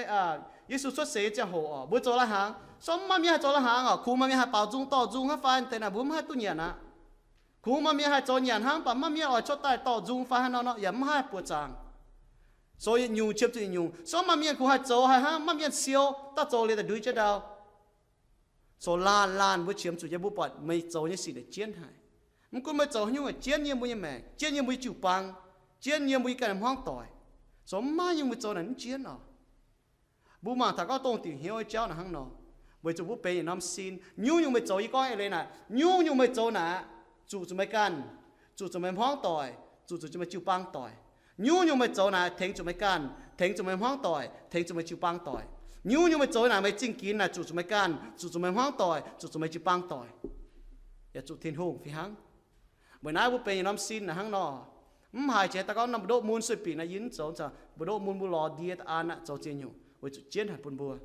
Yesu cuotv seix nyei ziangh hoc oc, mbuo zoux lai-hnaangx, se gorngv mv maaih mienh haih zoux lai-hnaangx oc, kungx maaih mienh haih baaux nzung dorh nzung hnangv fai deix naaic mbuo mv haih duqv nyanc aqv. Kungx maaih mienh haih zoux nyanc hnangv, mv baac mv maaih mienh oix cuotv daaih dorh nzung fai hnangv nor nor yaac mv haih buoqc zaangc. Zoux yietc nyungc qiemx zuqc yietc nyungc. Se gorngv maaih mienh kungx haih zoux haic hnangv, mv maaih mienh siou daaih zoux liuz daaih nduiz jienv ndau. Zoux laanh laanh mbuo qiemx zuqc nyei, mbuo buatc meih zoux nyei sic naaic jienv haic. Mv gunv meih zoux haaix nyungc, jienv yiem mbuo nyei maengc, jienv yiem mbuo nyei jiu-baang, jienv yiem mbuo nyei ganh hmuangv doic. Zoux mv maaih nyungc meih zoux naaic mv jienv oc. Mbuo mangc taux gorngv dongh diuc hnyouv nyei jauv naaic hnangv nor, weic zuqc mbuo benx yietc norm sin. Nyungc-nyungc meih zoux, yie gorngv eix leiz naaic, nyungc-nyungc meih zoux naaic, zuqc zuqc meih ganh, zuqc zuqc meih hmuangv doic, zuqc zuqc meih jiu-baang doic. Nyungc-nyungc meih zoux naaic tengx zuqc meih ganh, tengx zuqc meih hmuangv doic, tengx zuqc meih jiu-baang doic. Nyungc-nyungc meih zoux naaic meih zingh ginx naaic zuqc zuqc meih ganh, zuqc zuqc meih hmuangv doic, zuqc zuqc meih jiu-baang doic, yaac zuqc Tin-Hungh fih hnangv. Weic naaiv mbuo benx yietc norm sin naaic hnangv nor. Mv haiz jiex daaih gorngv norm mbu'ndoqv mun sueih binc naaic yie mv zoux, mbu'ndoqv mun mbuo lorz ndie da'an aqv, zoux ziex nyungc weic zuqc jienv haic bun mbuo.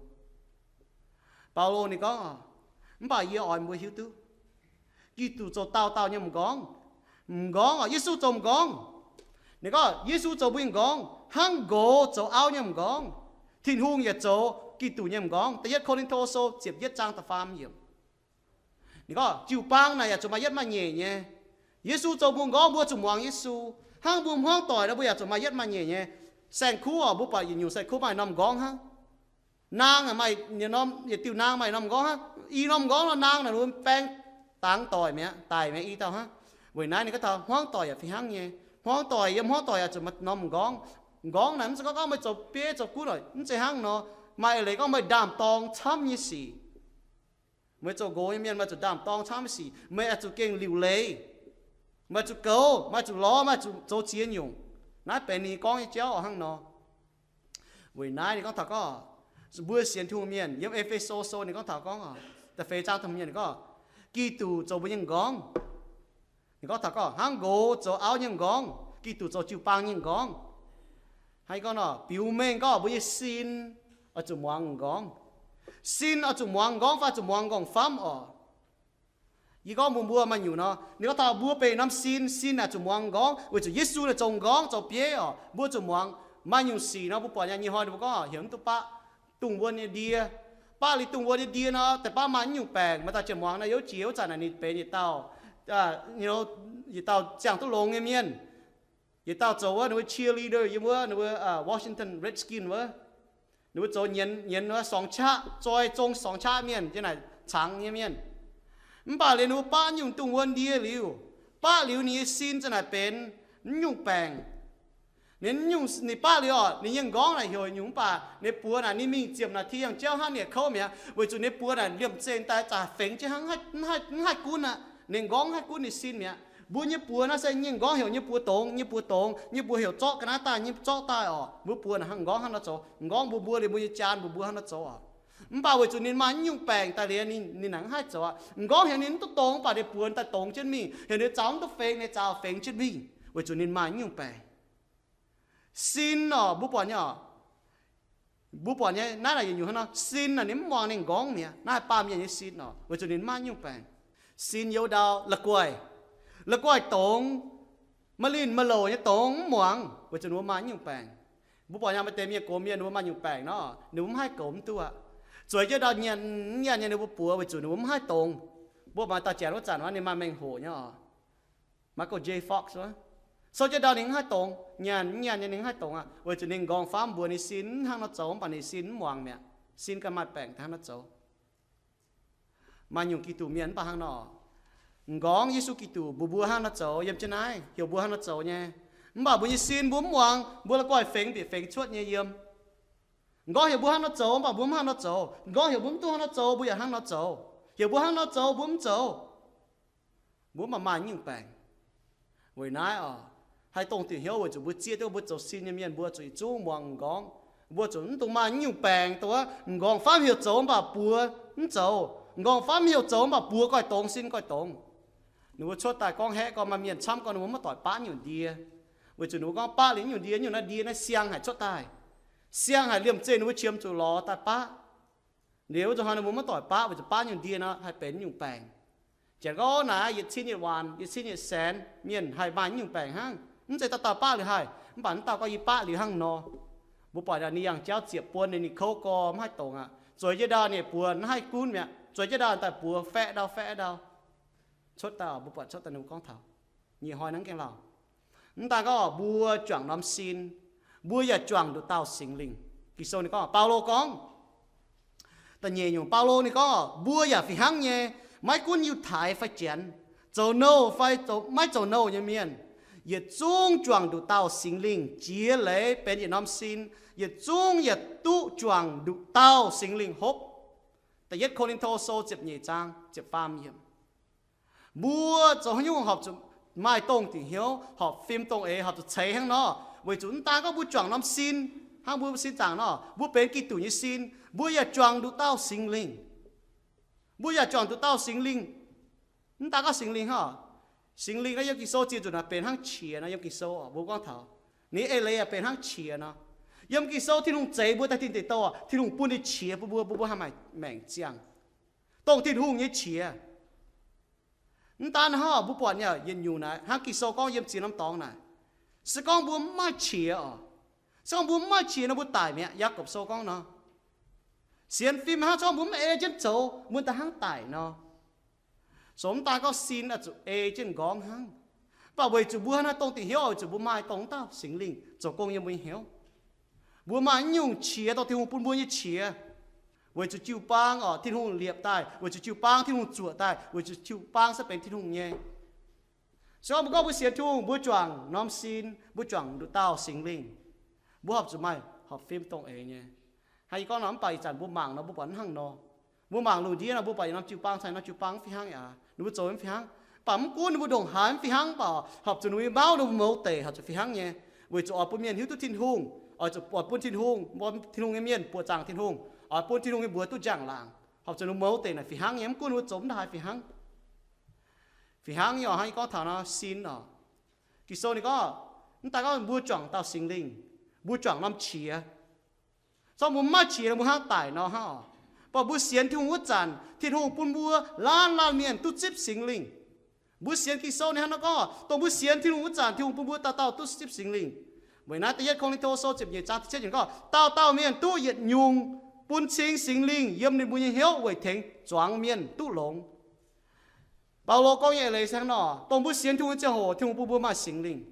Baulo ninh gorngv, mv baac yie oix mbuo hiuv duqv Giduc zoux dauh dauh nyei m'nqorngv. M'nqorngv oc, Yesu zoux m'nqorngv. Ninh gorngv Yesu zoux mbuo nyei m'nqorngv hnangv nqox zoux auv nyei m'nqorngv. Tin-Hungh yaac zoux Giduc nyei m'nqorngv. Da'yietv Ko^lin^to Sou ziepc yietv zaang da'faam yiemc. Ninh gorngv jiu-baang naaic yaac zuqc maaih yietv maaih nyeic nyei. Yesu zoux mbuo m'nqorngv, mbuo zuqc muangx Yesu. Hnangv mbuo hmuangv doic nor, mbuo yaac zuqc maaih yietv maaih nyeic nyei. Saeng-kuv oc, mbuo buatc yietc nyungc saeng-kuv maaih norm m'nqorngv hnangv. Naang maaih norm, yietc diuh naang maaih norm m'nqorngv hnangv. I norm m'nqorngv nor, naang naaic ninh baeng dangx doic mi'aqv, daic mi'aqv, i dauh hnangv. Weic naaiv ninh gorngv taux hmuangv doic yaac fih hnangv nyei. Hmuangv doic yiem hmuangv doic yaac zuqc maaih norm m'nqorngv. M'nqorngv naaic mv zeiz gorngv meih zoux bieiv zoux gunv oc, mv zeiz hnangv nor. Maaih eix leiz gorngv meih ndaam-dorng camv nyei sic. Meih zoux nqox nyei mienh, meih zuqc ndaam-dorng camv nyei sic, meih oix zuqc gengh liuc leiz, meih zuqc goux, meih zuqc lorz, meih zuqc zoux ziex nyungc. Naaiv benx ninh gorngv nyei jauv oc hnangv nor. Weic naaiv ninh gorngv taux gorngv, mbuo sienx Tin-Hungh mienh, yiem E^fe^so Sou ninh gorngv taux gorngv, da'feix zaang da'hmz yiemc ninh gorngv, Giduc zoux mbuo nyei m'nqorngv. Ninh gorngv taux gorngv hnangv nqox zoux auv nyei m'nqorngv, Giduc zoux jiu-baang nyei m'nqorngv. Hnangv gorngv nor, biux mengh gorngv mbuo nyei sin oix zuqc muangx m'nqorngv. Sin oix zuqc muangx m'nqorngv fai zuqc muangx m'nqorngv-famv oc. Yie gorngv mbuox mbuo maaih nyungc nor, ninh gorngv taux mbuo benx norm sin, sin naaic zuqc muangx m'nqorngv weic zuqc Yesu naaic zoux m'nqorngv zoux bieiv oc. Mbuo zuqc muangx. Maaih nyungc sic nor mbuo buatc nyei, nyei hnoi ninh mbuo gorngv heuc mv duqv baqv dungz wuon nyei ndie. Baqv liuz dungz wuon nyei ndie nor, deix baav maaih mv nyungc baengc, maaih dauh jiex muangx naaiv youv jiex wuov zanc naaic ninh benx yietc dauh, yietc dauh ziangh duqv longx nyei mienh. Yietc dauh zoux wuov ninh mbuo cheerleader yiem wuov ninh mbuo Washington Redskin wuov. Ninh mbuo zoux nyienz, nyienz wuov songx qaqv, zoi zong songx qaqv mienh, yiem naaic cangx nyei mienh. Mv baac liuz ninh mbuo baqv nyungc dungz wuon ndie liuz, baqv liuz ninh nyei sin za'naaic benx mv nyungc baengc. Ninh nyungc, ninh baqv liuz oc, ninh nyei m'nqorngv naaic heuc nyungc, mv baac ninh buoz naaic ninh mingh ziepc naaic ti yangh jauv hnangv ninh kouv mi'aqv, weic zuqc ninh buoz naaic liemh zeih daaih zaqc fengx jienv hnangv, mv haih gunv aqv. Ninh m'nqorngv mv haih gunv ninh sin mi'aqv. Mbuo nyei buoz naaiv se nyei m'nqorngv heuc nyei buoz dongz, nyei buoz dongz, nyei buoz heuc zorqv ga'naaiv daaih, nyei zorqv daaih oc. Mbuo buoz naaic hnangv m'nqorngv hnangv nor zoux. M'nqorngv mbuo mbuo liuz mbuo nyei jaan mbuo mbuo hnangv nor zoux oc. Mv baac weic zuqc ninh maaih mv nyungc baengc daaih liuz ninh, ninh naaic mv haih zoux aqv. M'nqorngv heuc ninh mv duqv dongz, mv baac ninh buoz daaih dongz jienv mingh, heuc ninh zaux mv duqv fengx, ninh zaux fengx jienv mingh, weic zuqc ninh maaih mv nyungc baengc. Sin oc, mbuo buatc nyei oc. Mbuo buatc nyei naaiv naaic yietc nyungc hnangv nor, sin naaic ninh mv muangx ninh m'nqorngv mi'aqv. Naaiv baav mienh nyei sin oc, weic zuqc ninh maaih mv nyungc baengc. Sin youz ndau la'guaih, la'guaih dongz, maaih linh maaih louc nyei dongz mv muangx, weic zuqc ninh mbuo maaih mv nyungc baengc. Mbuo buatc nyei maaih deix mienh gox mienh ninh mbuo maaih nyungc baengc nor, ninh mbuo mv haih goux mv duqv aqv. Zueiz jienv ndau nyanc, nyanc nyei ninh mbuo buoz weic zuqc ninh mbuo mv haih dongz. Mbuo maaih dauh Janx wuov zanc wuov ninh maaih mengh hoc nyei oc. Michael J. Fox wuov. Sou jienv ndau ninh mv haih dongz, nyanc, nyanc nyei ninh mv haih dongz aqv, weic zuqc ninh m'nqorngv-famv mbuox ninh sin mv hnangv nor zoux, mv baac ninh sin mv muangx mi'aqv. Sin ganh maaih baengc daaih hnangv nor zoux. Maaih nyungc Giduc mienh mv baac hnangv nor. M'nqorngv Yesu Giduc mbuox mbuo hnangv nor zoux yiem jienv naaiv, heuc mbuo hnangv nor zoux nyei. Mv baac mbuo nyei sin mbuo mv muangx, mbuo la'guaih fengx bieqc fengx cuotv nyei yiem. M'nqorngv heuc mbuo hnangv nor zoux, mv baac mbuo mv hnangv nor zoux. M'nqorngv heuc mbuo mv duqv hnangv nor zoux, mbuo yaac hnangv nor zoux. Heuc mbuo hnangv nor zoux, mbuo mv zoux. Mbuo mv baac maaih mv nyungc baengc. Weic naaiv oc, haih dongh diuc hnyouv weic zuqc mbuo zieqv duqv mbuo zoux sin nyei mienh mbuo zuqc yietc zungv muangx m'nqorngv. Mbuo zuqc mv dungx maaih mv nyungc baengc dongh wuov m'nqorngv-famv heuc zoux mv baac buoz mv zoux, m'nqorngv-famv heuc zoux mv baac buoz goiv dongz, sin goiv dongz. Ninh mbuo cuotv daaih gorngv haeqv gorngv maaih mienh camv gorngv ninh mbuo maiv doic baqv nyungc ndie. Weic zuqc ninh mbuo gorngv baqv liuz nyungc ndie, nyungc naaiv ndie naaiv siang haic cuotv daaih. Siang haic liemh zeih ninh mbuo qiemx zuqc lorz daaih baqv. Liuz wuov zuqc hnoi ninh mbuo maiv doic baqv weic zuqc baqv nyungc ndie nor haih benx nyungc baengc. Janx gorngv naaic yietc cin yietc waanc, yietc cin yietc saenx mienh haih maaih nyungc baengc hnangv. Mv zeiz dauh dauh baqv liuz haih, mv baac mv dauh gorngv yie baqv liuz hnangv nor. Mbuo buatc ninh yangh jauv ziepc buon ninh, ninh kouv gorx mv haih dongz aqv. Zueiz jienv ndau ninh buoz mv haih gunv mi'aqv. Zueiz jienv ndau daaih buoz faeqv ndau faeqv ndau. Cuotv daaih mbuo buatc cuotv daaih ninh mbuo gorngv taux nyei hnoi hnangv gaengh lauh. Mv daan gorngv mbuo juangc norm sin, mbuo yaac juangc nduqc dauh Singx Lingh. Ging-Sou ninh gorngv, Baulo gorngv, da'nyeic nyungc Baulo ninh gorngv, mbuo yaac fih hnangv nyei, maiv gunv Yiutai fai Janx, zoux nouh fai maiv zoux nouh nyei mienh, yietc zungv juangc nduqc dauh Singx Lingh jiex leiz benx yietc norm sin, yietc zungv yaac duqv juangc nduqc dauh Singx Lingh hopv. Da'yietv Ko^lin^to Sou ziepc nyeic zaang ziepc faam yiemc. Mbuo zoux haaix nyungc horpc zuqc maaih dongh dingc hnyouv, horpc fim dongh eix, horpc zuqc ceix hnangv nor, weic zuqc mv daan gorngv mbuo juangc norm sin, hnangv mbuo sin zaangc nor, mbuo benx Giduc nyei sin, mbuo yaac juangc nduqc dauh Singx Lingh. Mbuo yaac juangc nduqc dauh Singx Lingh. Mv daan gorngv Singx Lingh hnangv. Singx Lingh naaiv yiem Ging-Sou ziex nzunc naaic benx hnangv qiex nor, yiem Ging-Sou mbuo gorngv taux ninh eix leiz yaac benx hnangv qiex nor. Yiem Ging-Sou Tin-Hungh zeix mbuo daaih tin deic douh, Tin-Hungh bun ninh qiex bun mbuo, bun mbuo haih maaih maengc ziangh, dongh Tin-Hungh nyei qiex. Mv daan hnangv, mbuo buatc nyei yietc nyungc naaic, hnangv Ging-Sou gorngv yiem ziex norm dorngx naaic, se gorngv mbuo mv maaih qiex oc, se gorngv mbuo mv maaih qiex nor mbuo daic mi'aqv. Yaagorpc Sou gorngv nor, sienx fim hnangv, se gorngv mbuo mv ei jienv zoux, mbuo daaih hnangv daic nor. Sou mv daan gorngv sin oix zuqc ei jienv nqorngv hnangv, mv baac weic zuqc mbuo hnangv naaiv dongh dingc hnyouv, weic zuqc mbuo maaih dongh dauh Singx Lingh zoux gong yiem mbuo nyei hnyouv. Mbuo maaih nyungc qiex dongh Tin-Hungh bun mbuo nyei qiex, weic zuqc jiu-baang oc, Tin-Hungh liepc daaih, weic zuqc jiu-baang Tin-Hungh zuoqc daaih, weic zuqc jiu-baang se benx Tin-Hungh nyei. Se gorngv mbuo gorngv mbuo sienx Tin-Hungh, mbuo juangc norm sin, mbuo juangc nduqc dauh Singx Lingh, mbuo horpc zuqc maaih horpc fim dongh eix nyei. Hnangv yie gorngv nor, mv baac ih zanc mbuo mangc nor, mbuo buatc hnangv nor. Mbuo mangc lungh ndiev nor, mbuo buatc yietc norm jiu-baang caux norm jiu-baang mv fih hnangv aqv. Ninh mbuo zoux mv fih hnangv, mv baac mv gunv ninh mbuo ndongc haaix mv fih hnangv, mv baac horpc zuqc ninh mbuo nyei mauv, ninh mbuo mouz deic horpc zuqc fih hnangv nyei, weic zuqc oix bun mienh hiuv duqv Tin-Hungh, oix zuqc oix bun Tin-Hungh, Tin-Hungh nyei mienh buoqc zaangc Tin-Hungh, oix bun Tin-Hungh nyei mbuox duqv njang-laangc, horpc zuqc ninh mbuo mouz deic naaic fih hnangv nyei. Mv gunv ninh mbuo zoux mv daaih haaix fih hnangv. Fih hnangv nyei oc, hnangv yie gorngv taux nor, sin oc. Ging-Sou ninh gorngv, mv daan gorngv mbuo juangc dauh Singx Lingh, mbuo juangc norm qiex. Zorqv mbuo mv maaih qiex nor, mbuo hnangv daic nor hnangv oc. Mv baac mbuo sienx Tin-Hungh wuov zanc, Tin-Hungh bun mbuo laanh laanh mienh duqv zipv Singx Lingh. Mbuo sienx Ging-Sou ninh hnangv nor gorngv, dongh mbuo sienx Tin-Hungh wuov zanc, Tin-Hungh bun mbuo dauh dauh duqv zipv Singx Lingh. Weic naaiv Da'yietv Ko^lin^to Sou ziepc nyeic zaang ziepc cietv yiemc gorngv, dauh dauh mienh duqv yietc nyungc bun cing Singx Lingh yiem ninh mbuo nyei hnyouv weic tengx zuangx mienh duqv longx. Baulo gorngv nyei eix leiz se hnangv nor, dongh mbuo sienx Tin-Hungh nyei ziangh hoc, Tin-Hungh bun mbuo maaih Singx Lingh.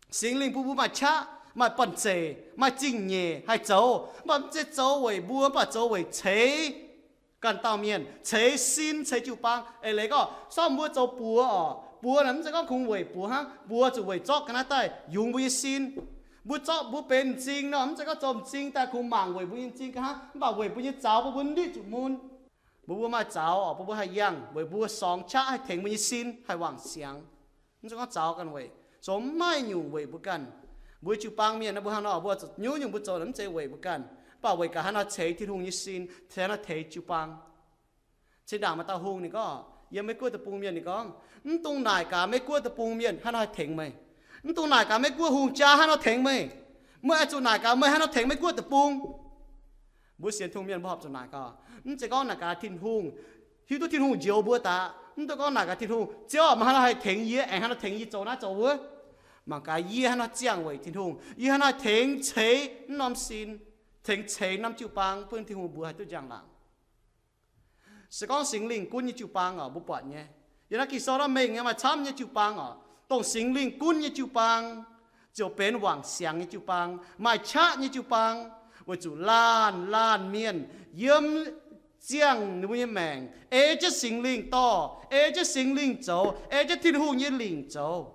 Singx Lingh bun mbuo maaih qaqv, maaih banh zeic, maaih zingh nyeic haih zoux. Mv baac mv zeiz zoux weic mbuo, mv baac zoux weic ceix ganh dauh mienh, ceix sin, ceix jiu-baang. Eix leiz gorngv, se gorngv mbuo zoux buoz oc, buoz naaic mv zeiz gorngv kungx weic buoz hnangv. Buoz zuqc weic zorqv ga'naaiv daaih yungz mbuo nyei sin. Mbuo zorqv mbuo benx m'zing nor, mv zeiz gorngv zoux m'zing daaih kungx mangc weic mbuo nyei m'zing ga'hnangv, mv baac weic mbuo nyei zaux bun mbuo nditv zuqc mun. Mbuo, mbuo maaih zaux oc, bun mbuo haih yangh, weic mbuo sorngx qaqv haih tengx mbuo nyei sin haih wangc siangx. Mv zeiz gorngv zaux ganh weic, zoux mv maaih nyungc weic mbuo ganh. Mbuo jiu-baang mienh nor, mbuo hnangv nor, mbuo zuqc nyungc-nyungc mbuo zoux naaic mv zeiz weic mbuo ganh, mv baac weic gaax hnangv nor ceix Tin-Hungh nyei sin, ceix hnangv nor tengx jiu-baang. Cin-ndaangc maaih dauh hungh ninh gorngv, yiem Meiv-Guoqv deic-bung mienh ninh gorngv, mv dungx naaic gaax Meiv-Guoqv deic-bung mienh hnangv nor haih tengx meih. Mv dungx naaic gaax Meiv-Guoqv hungh jaa hnangv nor tengx meih. Meih oix zuqc naaic gaax meih hnangv nor tengx Meiv-Guoqv deic-bung. Mbuo sienx Tin-Hungh mienh mbuo horpc zuqc naaic gaax, mv zeiz gorngv naaic gaax Tin-Hungh, hiuv duqv Tin-Hungh njoux mbuo daaih. Mv dungx gorngv naaic gaax Tin-Hungh, Ziouv, meih hnangv nor haih tengx yie, aengx hnangv nor tengx yie zoux naaiv zoux wuov. Mangc gaax yie hnangv nor ziangh weic Tin-Hungh, yie hnangv nor tengx ceix naaiv norm sin, tengx ceix naaiv norm jiu-baang bun Tin-Hungh mbuox haih duqv njang-laangc. Se gorngv Singx Lingh gunv nyei jiu-baang oc, mbuo buatc nyei, yiem naaiv Ging-Sou naaiv mengh nyei maaih camv nyei jiu-baang oc. Dongh Singx Lingh gunv nyei jiu-baang ziouc benx wangc siangx nyei jiu-baang, maaih qaqv nyei jiu-baang, weic zuqc laanh laanh mienh yiem ziangh ninh mbuo nyei maengc ei jienv Singx Lingh dorh, ei jienv Singx Lingh zoux, ei jienv Tin-Hungh nyei lingc zoux.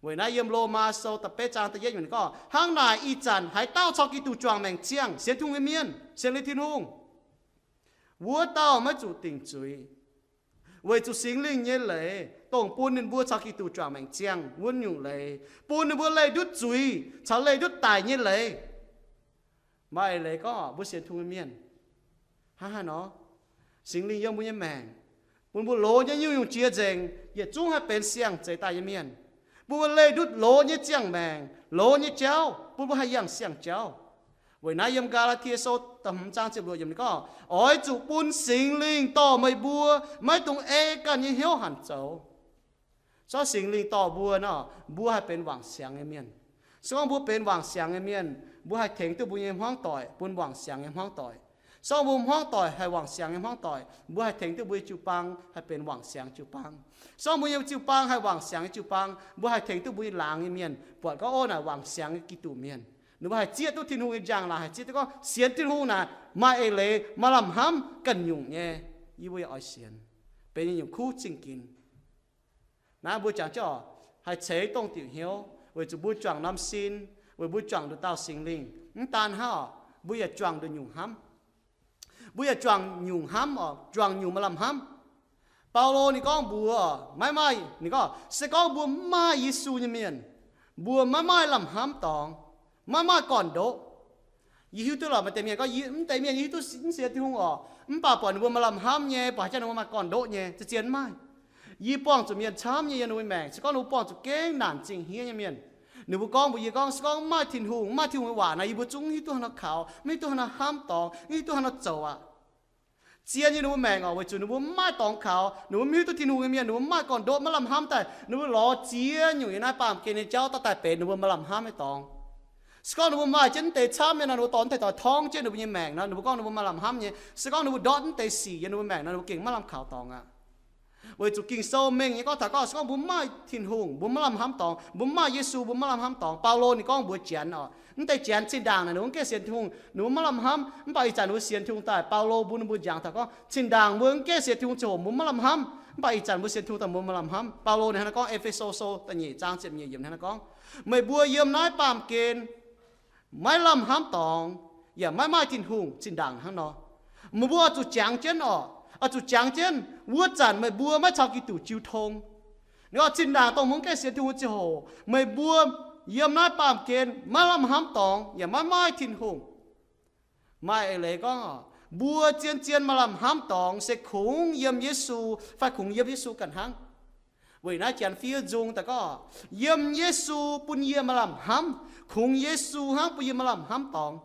Weic naaiv yiem Lomaa Sou da'betv zaang da'yietv yiemc gorngv, hnangv naaic ih zanc haaix dauh caux Giduc juangc maengc ziangh, sienx Tin-Hungh nyei mienh, sienx liuz Tin-Hungh, wuov dauh maiv zuqc dingc zuiz, weic zuqc Singx Lingh nyei leiz dongh bun ninh mbuo caux Giduc juangc maengc ziangh wuov nyungc leiz, bun ninh mbuo leih ndutv zuiz caux leih ndutv daic nyei leiz. Maaih eix leiz gorngv mbuo sienx Tin-Hungh nyei mienh, hnangv haaix nor, Singx Lingh yiem mbuo nyei maengc, bun mbuo loz nyei nyungc-nyungc jiex nzengc, yietc zungv haih benx siang-zeix daaih nyei mienh. Bun mbuo leih ndutv loz nyei ziangh maengc, loz nyei jauv, bun mbuo haih yangh siang-jauv. Weic naaiv yiem Gaa^laa^tie Sou da'hmz zaang ziepc luoqc yiemc ninh gorngv, oix zuqc bun Singx Lingh dorh meih mbuo, maiv dungx ei ganh nyei hnyouv hanc zoux. Se gorngv Singx Lingh dorh mbuo nor, mbuo haih benx wangc siangx nyei mienh. Se gorngv mbuo benx wangc siangx nyei mienh, mbuo haih tengx duqv mbuo nyei hmuangv doic bun wangc siangx nyei hmuangv doic. Se gorngv mbuo hmuangv doic haih wangc siangx nyei hmuangv doic, mbuo haih tengx duqv mbuo nyei jiu-baang haih benx wangc siangx jiu-baang. Se gorngv mbuo nyei jiu-baang haih wangc siangx nyei jiu-baang, mbuo haih tengx duqv mbuo nyei laangz nyei mienh buatc gorngv, ov, naaic wangc siangx nyei Giduc mienh. Ninh mbuo haih zieqv duqv Tin-Hungh nyei njang-laangc, haih zieqv duqv gorngv sienx Tin-Hungh naaic maaih eix leiz, maaih lamh hnamv, ganh nyungc nyei. Yie mbuo yaac oix sienx, benx nyei nyungc kuv zingh ginx. Naaiv mbuo jangx jienv oc, haih ceix dongh diuc hnyouv weic zuqc mbuo juangc norm sin, weic mbuo juangc nduqc dauh Singx Lingh. Mv daan hnangv oc, mbuo yaac juangc nduqc nyungc hnamv. Mbuo yaac juangc nyungc hnamv oc, juangc nyungc maaih lamh hnamv. Baulo ninh gorngv mbuox, maiv maaih, ninh gorngv, se gorngv mbuo mv maaih Yesu nyei mienh, mbuo maiv maaih lamh hnamv dorngx, maiv maaih gorn-ndoqv. Yie hiuv duqv lorqc, maaih deix mienh gorngv, yie, mv deix mienh yie hiuv duqv mv sienx Tin-Hungh oc, mv baac buatc ninh mbuo maaih lamh hnamv nyei, buatc haaix jangx ninh mbuo maaih gorn-ndoqv nyei, zien-zien mv maaih. Yie buangh zuqc mienh camv nyei yiem ninh mbuo maengc, se gorngv ninh mbuo buangh zuqc gengh naanc zingh hniev nyei mienh, ninh mbuo gorngv mbuox yie gorngv, se gorngv mv maaih Tin-Hungh, mv maaih Tin-Hungh nyei waac naaic, yie mbuo zungv mv hiuv duqv haaix nor kaux, mv hiuv duqv haaix nor hnamv dorngx, mv hiuv duqv haaix nor zoux aqv. Zien nyei ninh mbuo maengc oc, weic zuqc ninh mbuo mv maaih dorngx kaux, ninh mbuo mv hiuv duqv Tin-Hungh nyei mienh, ninh mbuo mv maaih gorn-ndoqv, maiv lamh hnamv daaih, ninh mbuo lorz ziex nyungc yiem naaiv baamh gen nyei jauv daaih daaih benx ninh mbuo maaih lamh hnamv nyei dorngx. Se gorngv ninh mbuo maaih jienv mv deix camv nyei nor, ninh mbuo dorh mv deix doic torngv jienv ninh mbuo nyei maengc nor, ninh mbuo gorngv ninh mbuo maaih lamh hnamv nyei. Se gorngv ninh mbuo ndortv mv deix sic yiem ninh mbuo maengc nor, ninh mbuo gengh maiv lamh kaux dorngx aqv. Weic zuqc Ging-Sou mengh nyei gorngv taux gorngv, se gorngv mbuo mv maaih Tin-Hungh, mbuo maiv lamh hnamv dorngx, mbuo mv maaih Yesu, mbuo maiv lamh hnamv dorngx. Baulo ninh gorngv mbuox Janx oc, mv deix Janx zinh ndaangc naaic ninh mbuo mv gaengh sienx Tin-Hungh, ninh mbuo maiv lamh hnamv. Mv baac ih zanc ninh mbuo sienx Tin-Hungh daaih, Baulo mbuo ninh mbuo njangx taux gorngv, zinh ndaangc mbuo mv gaengh sienx Tin-Hungh ziangh hoc mbuo maiv lamh hnamv, mv baac ih zanc mbuo sienx Tin-Hungh daaih mbuo maaih lamh hnamv. Baulo ninh hnangv naaiv gorngv, E^fe^so Sou da'nyeic zaang ziepc nyeic yiemc hnangv naaiv gorngv, meih mbuo yiem naaiv baamh gen maiv lamh hnamv dorngx, yaac maiv maaih Tin-Hungh zinh ndaangc hnangv nor. Meih mbuo oix zuqc jangx jienv oc, oix zuqc jangx jienv wuov zanc meih mbuo maiv caux Giduc jiu tong. Ninh gorngv zinh ndaangc dongh mbuo mv gaengh sienx Tin-Hungh ziangh hoc, meih mbuo yiem naaiv baamh gen maiv lamh hnamv dorngx yaac maiv maaih Tin-Hungh. Maaih eix leiz gorngv, mbuo zien-zien maaih lamh hnamv dorngx se kungx yiem Yesu fai kungx yiem Yesu ganh hnangv. Weic naaiv Janx fiev nzung daaih gorngv, yiem Yesu bun yie maaih lamh hnamv, kungx Yesu hnangv bun yie maaih lamh hnamv dorngx.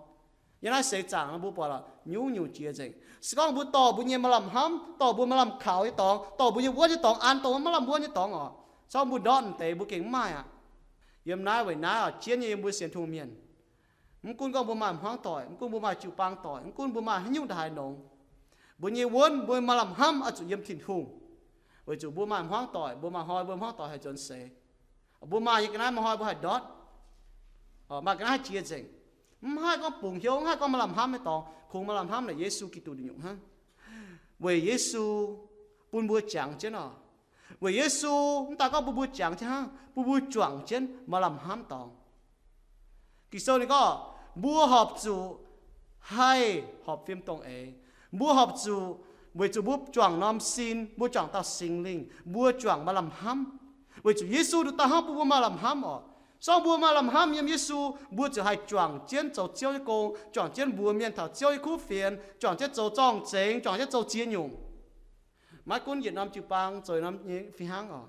Yiem naaiv seix zaangc mbuo buatc nyungc-nyungc jiex nzengc. Se gorngv mbuo dorh mbuo nyei maaih lamh hnamv, dorh mbuo maaih lamh kaux nyei dorngx, dorh mbuo nyei wuonv nyei dorngx an dongh maiv lamh wuonv nyei dorngx oc, se gorngv mbuo ndortv mv deix, mbuo gengh mv maaih aqv. Yiem naaiv weic naaiv oc, jienv nyei yiem mbuo sienx Tin-Hungh mienh, mv gunv gorngv mbuo maaih hmuangv doic, mv gunv mbuo maaih jiu-baang doic, mv gunv mbuo maaih haaix nyungc ndaaih haaix nongx, mbuo nyei wuonv, mbuo maaih lamh hnamv oix zuqc yiem Tin-Hungh. Weic zuqc mbuo maaih hmuangv doic, mbuo maaih hnoi, mbuo hmuangv doic haih nzuonx seix. Mbuo maaih nyei ga'naaiv, maaih hnoi mbuo haih ndortv. Maaih ga'naaiv haih jiex nzengc. Mv haih gorngv bungx hnyouv, mv haih gorngv maaih lamh hnamv nyei dorngx, kungx maaih lamh hnamv naaic Yesu Giduc nyungc hnangv. Weic Yesu bun mbuo jangx jienv oc. Weic Yesu mv daan gorngv bun mbuo jangx jienv hnangv, bun mbuo juangc jienv maaih lamh hnamv dorngx. Ging-Sou ninh gorngv, mbuo horpc zuqc haih horpc fim dongh eix. Mbuo horpc zuqc, weic zuqc mbuo juangc norm sin, mbuo juangc dauh Singx Lingh, mbuo juangc maaih lamh hnamv. Weic zuqc Yesu nduqc dauh hnangv bun mbuo maaih lamh hnamv oc. Se gorngv mbuo maaih lamh hnamv yiem Yesu, mbuo ziouc haih juangc jienv zoux Ziouv nyei gong, juangc jienv mbuox mienh taux Ziouv nyei kuv fienx, juangc jienv zoux zorng-zengx, juangc jienv zoux ziex nyungc. Maiv gunv yietc norm jiu-baang zoux yietc norm nyei fih hnangv oc.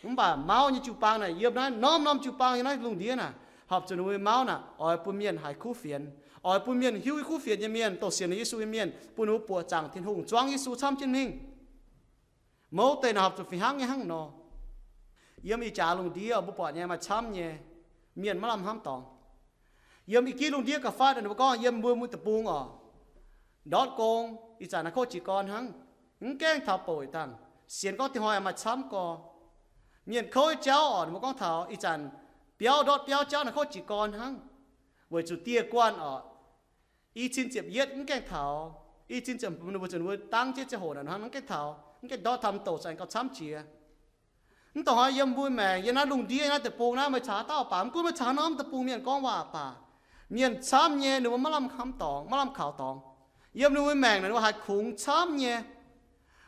Mv baac mauv nyei jiu-baang naaic, yiem naaiv norm-norm jiu-baang yiem naaiv lungh ndiev naaic, horpc zuqc ninh mbuo nyei mauv naaic oix bun mienh haiz kuv fienx, oix bun mienh hiuv kuv fienx nyei mienh, dongh sienx Yesu nyei mienh, bun ninh mbuo buoqc zaangc Tin-Hungh, zuangv Yesu camv jienv mingh. Mouz deix naaic horpc zuqc fih hnangv nyei hnangv nor. Yiem ih jaax lungh ndiev mbuo buatc nyei maaih camv nyei mienh maiv lamh hnamv dorngx. Yiem ih gih lungh ndiev ga'faatv ninh mbuo gorngv yiem mbuo mueiz deic-bung oc, ndortv gong ih zanc naaiv kouv jiez gorn hnangv, mv gaengh taux bouc dangh. Sienx gorngv dinh hnoi maaih camv gorx. Mienh kouv jauv oc, ninh mbuo gorngv taux ih zanc biauv ndortv biauv jauv naaiv kouv jiez gorn hnangv, weic zuqc dieh guanh oc, i cin ziepc yietv mv gaengh taux, i cin ziepc, ninh mbuo dangv jienv ziangh hoc naaic hnangv mv gaengh taux, mv gaengh ndortv taux m'douc zanc gauh camv jiex. Mv dongh hnoi yiem mbuo maengc, yiem naaiv lungh ndiev, naaiv deic-bung naaiv, meih caux haaix dauh baac, mv gunv meih caux norm deic-bung mienh gorngv waac baac, mienh camv nyei, ninh mbuo maiv lamh hnamv dorngx, maiv lamh kaux dorngx. Yiem ninh mbuo maengc naaic, ninh mbuo haiz kungx camv nyei.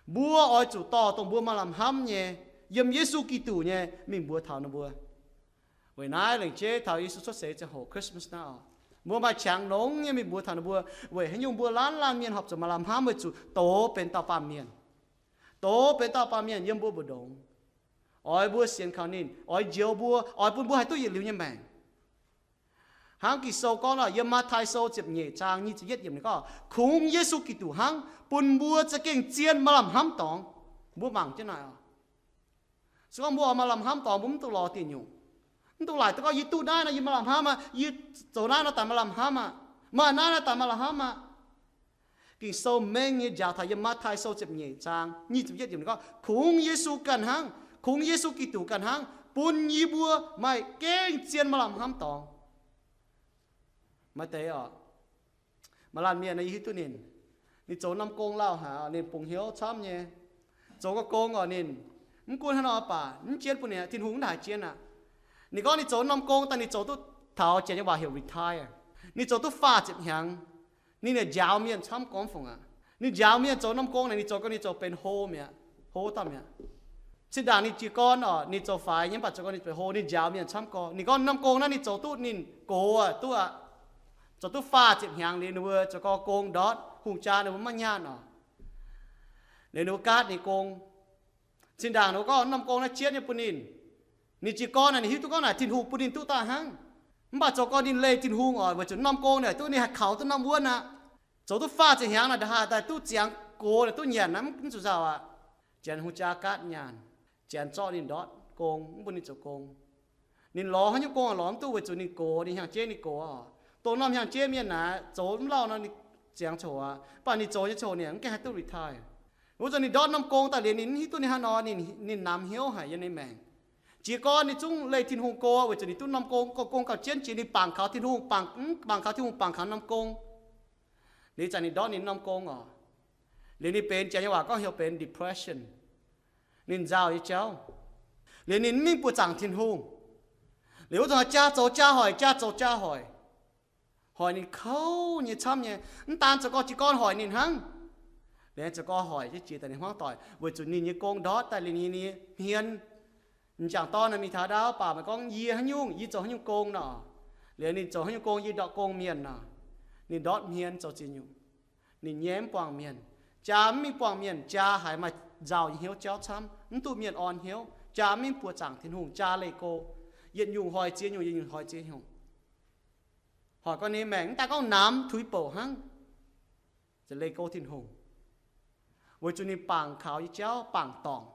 Mbuo oix zuqc dorh dongh mbuo maaih lamh hnamv nyei, yiem Yesu Giduc nyei mingh mbuox taux ninh mbuo. Weic naaiv lengc jeiv taux Yesu cuotv seix ziangh hoc, Christmas naaiv oc, mbuo maaih qangx longx nyei mingh mbuox taux ninh mbuo, weic haaix nyungc mbuo laanh laanh mienh horpc zuqc maaih lamh hnamv, weic zuqc doz benx dauh baamh mienh. Doz benx dauh baamh mienh yiem mbuo mbu'ndongx. Oix mbuo sienx kaux ninh, oix njoux mbuo, oix bun mbuo haih duqv yietc liuz nyei maengc. Hnangv Ging-Sou gorngv nor, yiem Matv^tai Sou ziepc nyeic zaang nyic ziepc yietv yiemc ninh gorngv, kungx Yesu Giduc hnangv bun mbuo za'gengh zien maaih lamh hnamv dorngx. Mbuo mangc jienv naaic oc. Se gorngv mbuo oix maaih lamh hnamv dorngx, mbuo mv duqv lorz dieh nyungc. Mv duqv laaic duqv gorngv, yie duqv naaiv nor, yie maaih lamh hnamv aqv. Yie zoux naaiv nor, daaih maaih lamh hnamv aqv. Maaih naaiv nor, daaih maaih lamh hnamv aqv. Ging-Sou mengh nyei njaaux taux yiem Matv^tai Sou ziepc nyeic zaang nyic ziepc yietv yiemc ninh gorngv, kungx Yesu ganh hnangv, kungx Yesu Giduc ganh hnangv bun yie mbuo maaih gengh zien maaih lamh hnamv dorngx. Maaih deix oc, maaih laanh mienh nor, yie hiuv duqv ninh, ninh zoux norm gong lauh haic, ninh bungx hnyouv camv nyei. Zoux gong oc, ninh mv gunv hnangv nor baac mv jienv bun ninh, Tin-Hungh mv haih jienv aqv. Ninh gorngv ninh zoux norm gong daaih ninh zoux duqv taux janx nyei waac heuc retire. Ninh zoux duqv faah ziepc hnyangx. Ninh yaac njaaux mienh camv gormx fungc aqv. Ninh njaaux mienh zoux norm gong naaic, ninh zoux gau ninh zoux benx hlo mi'aqv, hlo dauh mi'aqv. Zinh ndaangc ninh jiez gorn oc, ninh zoux faix nyei mv baac zoux gau ninh benx hlo, ninh njaaux mienh camv gorx. Ninh gorngv norm gong naaiv ninh zoux duqv ninh gox duqv aqv. Zoux duqv faah ziepc hnyangx liuz ninh mbuo zoux gau gong ndortv, hungh jaa ninh mbuo maiv nyaanh oc. Liuz ninh mbuo gaatv ninh gong. Zinh ndaangc ninh mbuo gorngv norm gong naaiv jienv nyei bun ninh. Ninh jiez gorn naaic ninh hiuv duqv gorngv naaic Tin-Hungh bun ninh duqv daaih hnangv. Mv baac zoux gau ninh leih Tin-Hungh oc, weic zuqc norm gong naaic duqv ninh haih kaux duqv norm wuonv aqv. Zoux duqv faah ziepc hnyangx naaic, ndongc haaix daaih duqv ziangx gox naaic duqv nyanc naaiv, mv zuqc nzauh aqv. Janx hungh jaa gaatv nyaanh, janx zorqv ninh ndortv gong, mv bun ninh zoux gong. Ninh lorz haaix nyungc gong lorz mv duqv weic zuqc ninh gox, ninh hnyangx-jeiv ninh gox oc. Dongh norm hnyangx-jeiv mienh naaic zoux mv lauh nor ninh ziangx coc aqv, mv baac ninh zoux nyei coc ninh mv gaengh haih duqv retire. Wuov zanc ninh ndortv norm gong daaih liuz ninh mv hiuv duqv ninh hnangv nor, ninh namx hnyouv haic yiem ninh maengc. Jiez gorn ninh zungv leih Tin-Hungh go weic zuqc ninh duqv norm gong, gong gauh jienv jiex, ninh bangc kaux Tin-Hungh, bangc, mv bangc kaux Tin-Hungh, bangc kaux norm gong. Liuz zanc ninh ndortv ninh norm gong oc. Liuz ninh benx janx nyei waac gorngv heuc benx depression. Ninh nzauh nyei jauv. Liuz ninh mv mingh buoqc zaangc Tin-Hungh. Liuz wuov zanc jaa zoux jaa hoic, jaa zoux jaa hoic. Hoic ninh kouv nyei camv nyei. Mv daan zoux gau jiez gorn hoic ninh hnangv. Liuz zoux gau hoic jienv jiex daaih ninh hmuangv doic weic zuqc ninh nyei gong ndortv daaih liuz ninh nyei hmien. M'jangc dorn naaic mingh taux ndau baac meih gorngv yie haaix nyungc, yie zoux haaix nyungc gong nor. Liuz ninh zoux haaix nyungc gong, yie ndortv gong mienh nor. Ninh ndortv hmien zoux ziex nyungc. Ninh nyei mv buangh mienh. Jaa mv mingh buangh mienh, jaa haiz maaih nzauh nyei hnyouv jauv camv, mv duqv mienh orn hnyouv. Jaa mv mingh buoqc zaangc Tin-Hungh, jaa leih go. Yietc nyungc hoic ziex nyungc, yietc nyungc hoic ziex nyungc. Hoic gau ninh maengc mv daaih gorngv namx tuix bouc hnangv. Leih go Tin-Hungh, weic zuqc ninh bangc kaux nyei jauv bangc dorngc.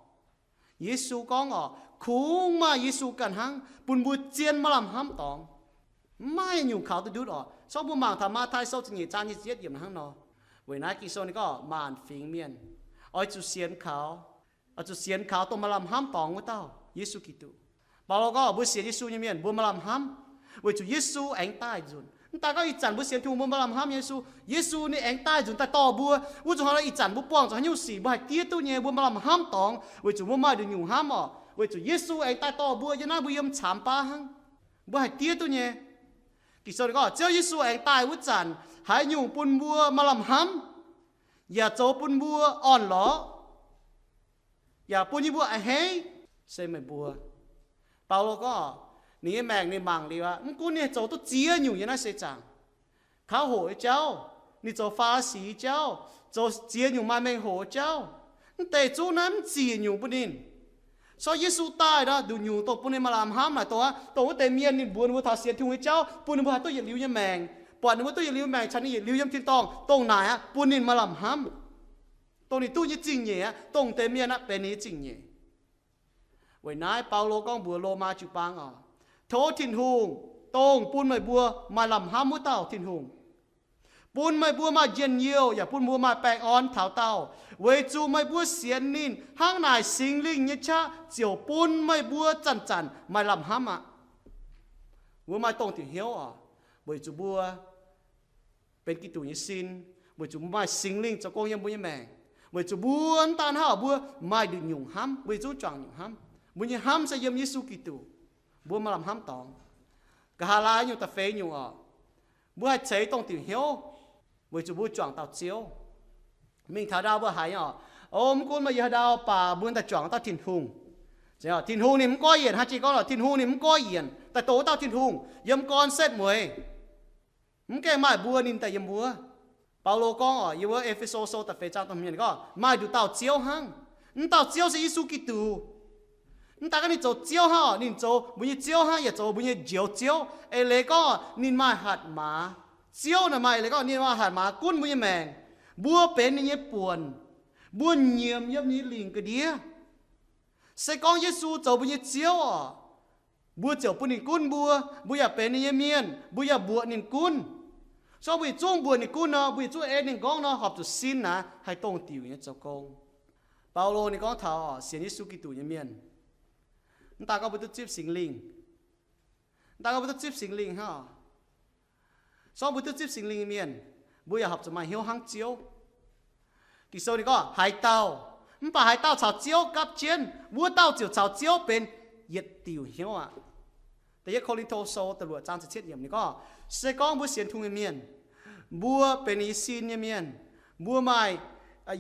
Yesu gorngv oc, kungx maaih Yesu ganh hnangv bun mbuo zien maaih lamh hnamv dorngx. Mv maaih nyungc kaux duqv ndutv oc. Sorng mbuo mangc taux Matv^tai Sou ziepc nyeic zaang nyic ziepc yietv yiemc hnangv nor. Weic naaiv Ging-Sou ninh gorngv maanc fingx mienh oix zuqc sienx kaux, oix zuqc sienx kaux dongh maaih lamh hnamv dorngx wuov dauh, Yesu Giduc. Baulo gorngv mbuo sienx Yesu nyei mienh mbuo maaih lamh hnamv, weic zuqc Yesu aengx daaih nzunc. Mv daaih gorngv ih zanc mbuo sienx Tin-Hungh mbuo maaih lamh hnamv nyei Yesu, Yesu ninh aengx daaih nzunc daaih dorh mbuo. Wuov zuqc hnangv nor ih zanc mbuo buangh zuqc haaix nyungc sic mbuo haih diev duqv nyei, mbuo maaih lamh hnamv dorngx weic zuqc mbuo maaih nduqc nyungc hnamv oc. Weic zuqc Yesu aengx daaih dorh mbuo, yiem naaiv mbuo yiem caamx baav hnangv, mbuo haih diev duqv nyei. Ging-Sou ninh gorngv Ziouv Yesu aengx daaih wuov zanc, haaix nyungc bun mbuo maaih lamh hnamv, yaac zoux bun mbuo orn-lorqc, yaac bun yie mbuo a'hneiv, se meih mbuo. Baulo gorngv ninh nyei maengc ninh mangc liuz aqv, mv gunv ninh zoux duqv ziex nyungc yiem naaiv seix zaangc, kauv hoqc nyei jauv, ninh zoux Faa^li^si nyei jauv, zoux ziex nyungc maaih mengh hoc nyei jauv, mv deix zungv naaiv mv ziec nyungc bun ninh. Sorng Yesu daaih nor, nduqc nyungc dongh bun ninh maaih lamh hnamv naaic dongh aqv, dongh wuov deix mienh ninh mbuox ninh mbuo taux sienx Tin-Hungh nyei jauv, bun ninh mbuo haih duqv yietc liuz nyei maengc, buatc ninh mbuo duqv yietc liuz maengc caux ninh yietc liuz yiem tin-dorngh, dongh naaic aqv bun ninh maaih lamh hnamv. Dongh ninh duqv nyei zingh nyeic aqv, dongh deix mienh aqv benx ninh nyei zingh nyeic. Weic naaiv Baulo gorngv mbuox Lomaa jiu-baang oc, tov Tin-Hungh, dongh bun meih mbuo maaih lamh hnamv wuov dauh Tin-Hungh, bun meih mbuo maaih njien-youh yaac bun mbuo maaih baengh orn taux daauh, weic zuqc meih mbuo sienx ninh. Hnangv naaic Singx Lingh nyei qaqv ziouc bun meih mbuo zanc-zanc maaih lamh hnamv aqv. Mbuo maaih dongh diuc hnyouv oc, weic zuqc mbuo benx Giduc nyei sin, weic zuqc mbuo maaih Singx Lingh zoux gong yiem mbuo nyei maengc, weic zuqc mbuo mv daan hnangv oc, mbuo maaih nduqc nyungc hnamv, mbuo nyei zungv juangc nyungc hnamv. Mbuo nyei hnamv se yiem Yesu Giduc. Mbuo maaih lamh hnamv dorngx. Nqa'haav laai nyungc da'feix nyungc oc, mbuo haih ceix dongh diuc hnyouv weic zuqc mbuo juangc dauh Ziouv. Mingh taux ndau mbuo haiz nyei oc, o, mv gunv maaih yiem haaix ndau baac mbuo daaih juangc dauh Tin-Hungh. Tin-Hungh ninh mv goiv yienc, hnangv jiex gorngv oc, Tin-Hungh ninh mv goiv yienc, daaih dongh wuov dauh Tin-Hungh yiem gorn setv mueiz. Mv gaengh maaih mbuo, ninh daaih yiem wuov. Baulo gorngv oc, yiem wuov E^fe^so Sou da'feix zaang da'hmz gorngv maaih nduqc dauh Ziouv hnangv. Mv dauh Ziouv se Yesu Giduc. Mv daaih gorngv ninh zoux Ziouv hnangv, ninh zoux mbuo nyei Ziouv hnangv, yaac zoux mbuo nyei Njoux Ziouv. Eix leiz gorngv ninh maaih hatc maaz. Ziouv naaic maaih eix leiz gorngv ninh maaih hatc maaz gunv mbuo nyei maengc. Mbuo benx ninh nyei buonc. Mbuo nyiemc yiem ninh nyei lingc ga'ndiev. Se gorngv Yesu zoux mbuo nyei Ziouv oc, mbuo ziouc bun ninh gunv mbuo. Mbuo yaac benx ninh nyei mienh, mbuo yaac mbuoqc ninh gunv. Se gorngv mbuo yietc zungv mbuoqc ninh gunv nor, mbuo yietc zungv ei ninh nqorngv nor, horpc zuqc sin naaic haih dongh diuc nyei zoux gong. Baulo ninh gorngv taux sienx Yesu Giduc nyei mienh, mv daaih gorngv mbuo duqv zipv Singx Lingh, mv daaih gorngv mbuo duqv zipv Singx Lingh hnangv. Se gorngv mbuo duqv zipv Singx Lingh nyei mienh, mbuo yaac horpc zuqc maaih hnyouv hnangv Ziouv. Ging-Sou ninh gorngv haaix dauh, mv baac haaix dauh caux Ziouv gapv jienv, wuov dauh ziouc caux Ziouv benx yietc diuc hnyouv aqv. Da'yietv Ko^lin^to Sou da'luoqc zaang ziepc cietv yiemc ninh gorngv, se gorngv mbuo sienx Tin-Hungh nyei mienh, mbuo benx ninh nyei sin nyei mienh, mbuo maaih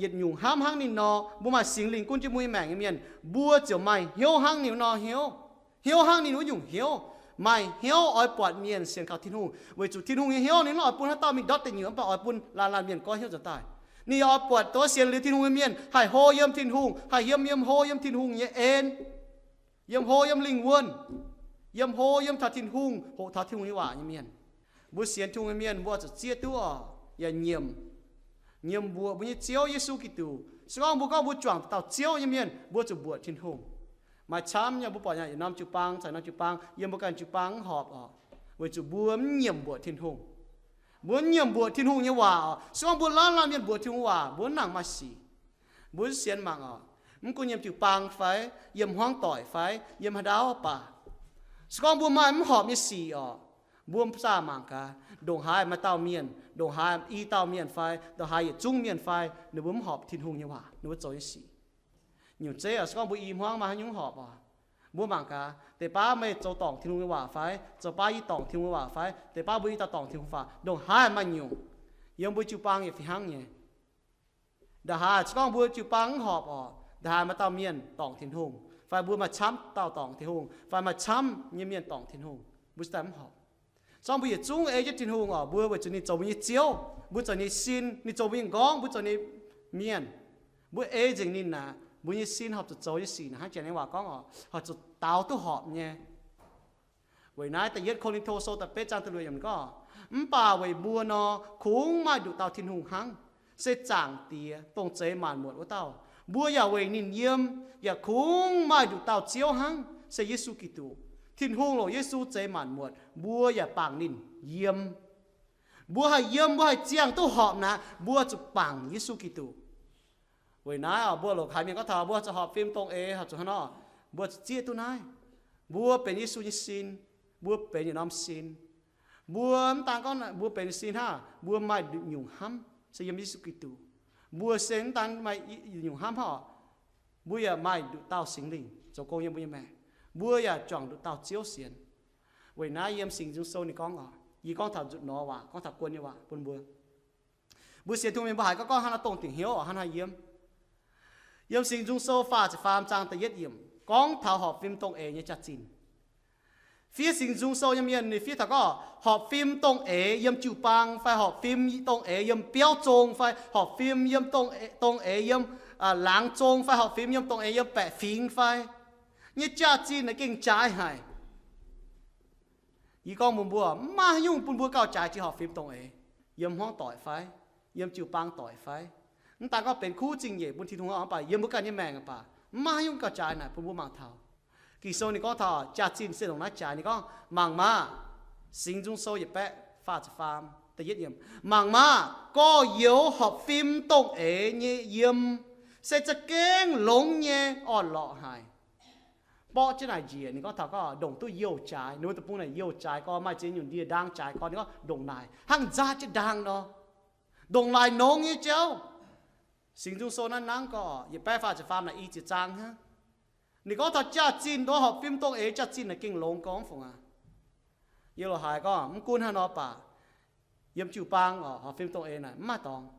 yietc nyungc hnamv hnangv ninh nor, mbuo maaih Singx Lingh gunv jienv mbuo nyei maengc nyei mienh, mbuo ziouc maaih hnyouv hnangv ninh nor hnyouv, hnyouv hnangv ninh wuov nyungc hnyouv. Maaih hnyouv oix buatc mienh sienx kaux Tin-Hungh, weic zuqc Tin-Hungh nyei hnyouv ninh mv oix bun haaix dauh mingh ndortv deic nyuoqc, mv baac oix bun laanh laanh mienh goiv hnyouv nzuonx daaih. Ninh yaac oix buatc dongh sienx liuz Tin-Hungh nyei mienh haih hlo yiem Tin-Hungh, haih yiem, yiem hlo yiem Tin-Hungh nyei en, yiem hlo yiem lingh wuonh, yiem hlo yiem taux Tin-Hungh, hoqc taux Tin-Hungh nyei waac nyei mienh. Mbuo sienx Tin-Hungh nyei mienh mbuo zuqc zieqv duqv oc, yaac nyiemc, nyiemc mbuoqc mbuo nyei Ziouv Yesu Giduc. Se gorngv mbuo gorngv mbuo juangc dauh Ziouv nyei mienh, mbuo zuqc mbuoqc Tin-Hungh. Maaih camv nyei mbuo buatc yietc norm jiu-baang caux norm jiu-baang, yiem mbuo ganh jiu-baang mv horpc oc, weic zuqc mbuo mv nyiemc mbuoqc Tin-Hungh. Mbuo mv nyiemc mbuoqc Tin-Hungh nyei waac oc. Se gorngv mbuo laanh laanh mienh mbuoqc Tin-Hungh waac, mbuo mv nangc maaih sic. Mbuo sienx mangc oc, mv gunv yiem jiu-baang fai, yiem hmuangv doic fai, yiem haaix ndau baac, se gorngv mbuo maaih mv horpc nyei sic oc, mbuo zaah mangc gaax, ndongc haaix maaih dauh mienh, ndongc haaix i dauh mienh fai, ndongc haaix yietc zungv mienh fai, ninh mbuo mv horpc Tin-Hungh nyei waac, ninh mbuo zoux nyei sic. Nyungc zeiv oc, se gorngv mbuo i hmuangv maaih haaix nyungc horpc oc, mbuo mangc gaax, deix baav meih zoux dorngc Tin-Hungh nyei waac fai, zoux baav yie dorngc Tin-Hungh nyei waac fai, deix baav mbuo i dauh dorngc Tin-Hungh waac, ndongc haaix maaih nyungc. Yiem mbuo jiu-baang yaac fih hnangv nyei. Ndongc haaix se gorngv mbuo jiu-baang mv horpc oc, ndongc haaix maaih dauh mienh dorngc Tin-Hungh, fai mbuo maaih camv dauh dorngc Tin-Hungh, fai maaih camv nyei mienh dorngc Tin-Hungh, mbuo cingx daaih mv horpc. Se gorngv mbuo yietc zungv ei jienv Tin-Hungh oc, mbuo weic zuqc ninh zoux mbuo nyei Ziouv, mbuo zoux ninh nyei sin, ninh zoux mbuo nyei nqorngv, mbuo zoux ninh mienh, mbuo ei nzengc ninh aqv, mbuo nyei sin horpc zuqc zoux nyei sic naaic hnangv Janx nyei waac gorngv oc, horpc zuqc daaux duqv horpc nyei. Weic naaiv da'yietv Ko^lin^to Sou da'betv zaang da'luoqc yiemc gorngv, mv baac weic mbuo nor, kungx maaih nduqc dauh Tin-Hungh hnangv, se Zaangc Diex, dongh zeix maanc muotc wuov dauh. Mbuo yaac weic ninh yiem, yaac kungx maaih nduqc dauh Ziouv hnangv, se Yesu Giduc. Tin-Hungh longc Yesu zeix maanc muotc, mbuo yaac bangc ninh yiem. Mbuo haih yiem, mbuo haih ziangh duqv horpc naaic, mbuo zuqc bangc Yesu Giduc. Weic naaiv oc, mbuo longc haiz mienh gorngv taux mbuo zuqc horpc fim dongh eix, horpc zuqc hnangv nor, mbuo zuqc zieqv duqv naaiv. Mbuo benx Yesu nyei sin, mbuo benx yietc norm sin. Mbuo mv daan gorngv mbuo benx sin hnangv, mbuo maaih nyungc hnamv se yiem Yesu Giduc. Mbuo se mv daan maaih nyungc hnamv hnangv oc, mbuo yaac maaih nduqc dauh Singx Lingh zoux gong yiem mbuo nyei maengc. Mbuo yaac juangc nduqc dauh Ziouv sienx. Weic naaiv yiem Singx Nzung Sou ninh gorngv oc, yie gorngv taux nzutc nor waac, gorngv taux guon nyei waac bun mbuo. Mbuo sienx Tin-Hungh mienh mbuo haiz gorngv gorngv hnangv naaiv dongh dingc hnyouv oc, hnangv naaiv yiem. Yiem Singx Nzung Sou faah ziepc faam zaang da'yietv yiemc gorngv taux horpc fim dongh eix nyei jaax-zinh. Fiev Singx Nzung Sou nyei mienh ninh fiev taux gorngv horpc fim dongh eix yiem jiu-baang fai horpc fim dongh eix yiem biauv zong fai horpc fim yiem dongh eix yiem laangz zong fai horpc fim yiem dongh eix yiem baeqc fingx fai, nyei jaax-zinh naaic gengh jaaix haic. Yie gorngv mbuox mbuo, mv maaih haaix nyungc bun mbuo gauh jaaix jiex horpc fim dongh eix. Yiem hmuangv doic fai, yiem jiu-baang doic fai, mv daan gorngv benx kuv zingh nyeic bun Tin-Hungh oc, mv baac yiem mbuo ganh nyei maengc baac mv maaih haaix nyungc gauh jaaix naaic bun mbuo mangc taux. Ging-Sou ninh gorngv taux jaax-zinh se longc naaiv jaaix. Ninh gorngv, mangc maah, Singx Nzung Sou yietc baeqv faah ziepc faam, da'yietv yiemc, mangc maah, gorx-youz horpc fim dongh eix nyei yiem se za'gengh longx nyei orn-lorqc haic. Mborqv jienv naaic njiec, ninh gorngv taux gorngv ndongc duqv youh jaaix. Ninh mbuo deic-bung naaic youh jaaix gorx, maaih ziex nyungc ndie ndaang jaaix gorx, ninh gorngv ndongc naaic hnangv nzatv jienv ndaang nor, ndongc naaic nongx nyei jauv. Singx Nzung Sou naaiv nangv gorx, yietc baeqv faah ziepc faam naaic i ziex zaang hnangv. Ninh gorngv taux jaax-zinh ndoh horpc fim dongh eix jaax-zinh naaic gengh longx gorngv mv fungc aqv. Yie loz haiz gorngv mv gunv hnangv nor baac, yiem jiu-baang oc, horpc fim dongh eix naaic mv maaih dorngx.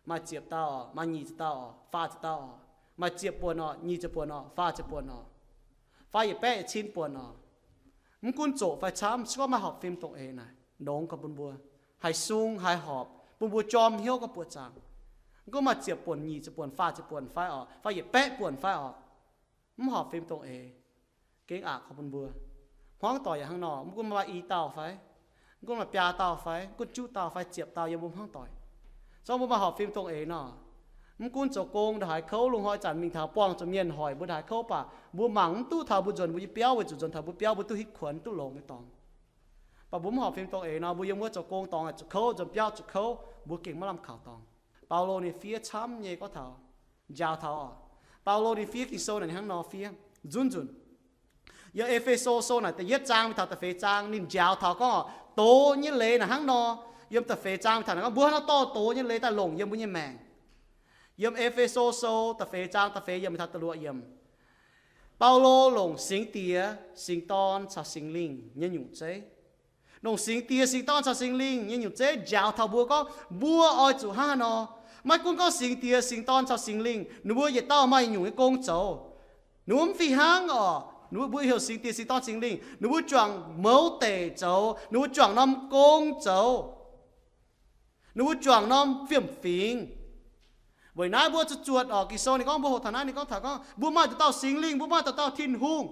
Maaih ziepc dauh oc, maaih nyic ziepc dauh oc, faah ziepc dauh oc, maaih ziepc buonc oc, nyic ziepc buonc oc, faah ziepc buonc oc, fai yietc baeqv yietc cin buonc oc. Mv gunv zoqc fai camv, se gorngv maaih horpc fim dongh eix naaic, nongx gorx bun mbuo, haiz sung haiz horpc bun mbuo jorm hnyouv gorx buoqc zaangc. Mv gunv maaih ziepc buonc, nyic ziepc buonc, faah ziepc buonc fai oc, fai yietc baeqv buonc fai oc, mv horpc fim dongh eix. Gengh aqc kaux bun mbuo. Hmuangv doic yaac hnangv nor, mv gunv maaih i dauh fai, mv gunv maaih biaa dauh fai, mv gunv juqv dauh fai ziepc dauh yiem mbuo hmuangv doic. Zorqv mbuo maaih horpc fim dongh eix nor, mv gunv zoux gong ndongc haaix kouv, lungh hnoi zanc mingh taux buangh zuqc mienh hoic mbuo ndongc haaix kouv baac mbuo mangc mv duqv taux mbuo nzuonx mbuo nyei biauv, weic zuqc nzuonx taux mbuo biauv mbuo duqv hitv kuonx, duqv longx nyei dorngx. Baac mbuo mv horpc fim dongh eix nor, mbuo yiem wuov zoux gong dorngx zuqc kouv, nzuonx biauv zuqc kouv, mbuo gengh maiv lamh kaux dorngx. Baulo ninh fiev camv nyei gorngv taux, njaaux taux oc. Baulo ninh fiev Ging-Sou naaic ninh hnangv nor fiev, nzunc nzunc. Yiem E^fe^so Sou naaic da'yietv zaang mingh taux da'feix zaang ninh njaaux taux gorngv oc, doz nyei leiz naaic hnangv nor. Yiem da'feix zaang mingh taux naaic gorngv mbuo hnangv nor dorh doz nyei leiz daaih longc yiem mbuo nyei maengc. Yiem E^fe^so Sou da'feix zaang da'feix yiemc mingh taux da'luoqc yiemc, Baulo longc Singx Diex, Singx Dorn caux Singx Lingh nyei nyungc zeiv. Longc Singx Diex, Singx Dorn caux Singx Lingh nyei nyungc zeiv njaaux taux mbuo gorngv mbuo oix zuqc hnangv haaix nor. Maiv gunv gorngv Singx Diex, Singx Dorn caux Singx Lingh, ninh mbuo yietc dauh maaih nyungc nyei gong zoux. Ninh mbuo mv fih hnangv oc. Ninh mbuo, mbuo heuc Singx Diex, Singx Dorn, Singx Lingh, ninh mbuo juangc mouz deic zoux, ninh mbuo juangc norm gong zoux. Ninh mbuo juangc norm fiem-fingx. Weic naaiv mbuo zuqc zuotc oc. Ging-Sou ninh gorngv mbuo hoqc taux naaiv, ninh gorngv taux gorngv mbuo maaih dauh dauh Singx Lingh, mbuo maaih dauh dauh Tin-Hungh.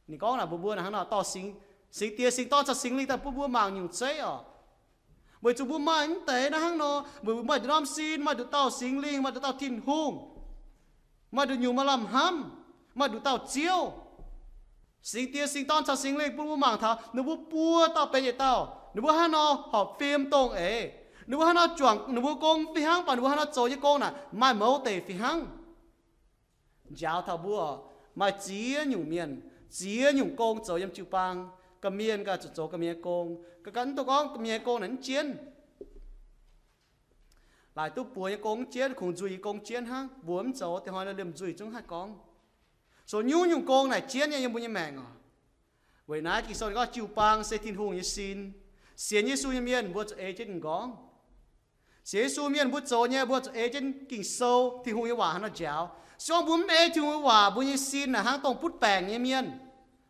Ninh gorngv naaic mbuo, mbuo naaic hnangv nor dorh Singx, Singx Diex, Singx Dorn caux Singx Lingh daaih bun mbuo mangc nyungc zeiv oc. Weic zuqc mbuo maaih mv deix naaiv hnangv nor, mbuo maaih nduqc norm sin, maaih nduqc dauh Singx Lingh, maaih nduqc dauh Tin-Hungh, maaih nduqc nyungc maaih lamh hnamv, maaih nduqc dauh Ziouv. Singx Diex, Singx Dorn caux Singx Lingh bun mbuo mangc taux ninh mbuo buo dauh benx yietc dauh, ninh mbuo hnangv nor horpc fim dongh eix, ninh mbuo hnangv nor juangc ninh mbuo gong fih hnangv, baac ninh mbuo hnangv nor zoux nyei gong naaic maaih mouz deic fih hnangv. Njaaux taux mbuo maaih ziex nyungc mienh, ziex nyungc gong zoux yiem jiu-baang. Gorqv-mienh ganh zuqc zoux gorqv-mienh nyei gong. Ganh, ganh mv dungx gorngv gorqv-mienh nyei gong naaic mv jienv. Laaic duqv buoz nyei gong mv jienv, kungx nzuih nyei gong jienv hnangv. Mbuox mv zoux, da'nyeic hnoi lomh nzuih zungv haih gorngv. So nyungc-nyungc gong naaic jienv nyei yiem mbuo nyei maengc oc. Weic naaiv Ging-Sou ninh gorngv jiu-baang se Tin-Hungh nyei sin. Sienx Yesu nyei mienh mbuo zuqc ei jienv m'nqorngv. Sienx Yesu mienh mbuo zoux nyei, mbuo zuqc ei jienv Ging-Sou, Tin-Hungh nyei waac hnangv nor njaaux. Se gorngv mbuo mv ei Tin-Hungh nyei waac, mbuo nyei sin naaic hnangv dongh butv baengc nyei mienh.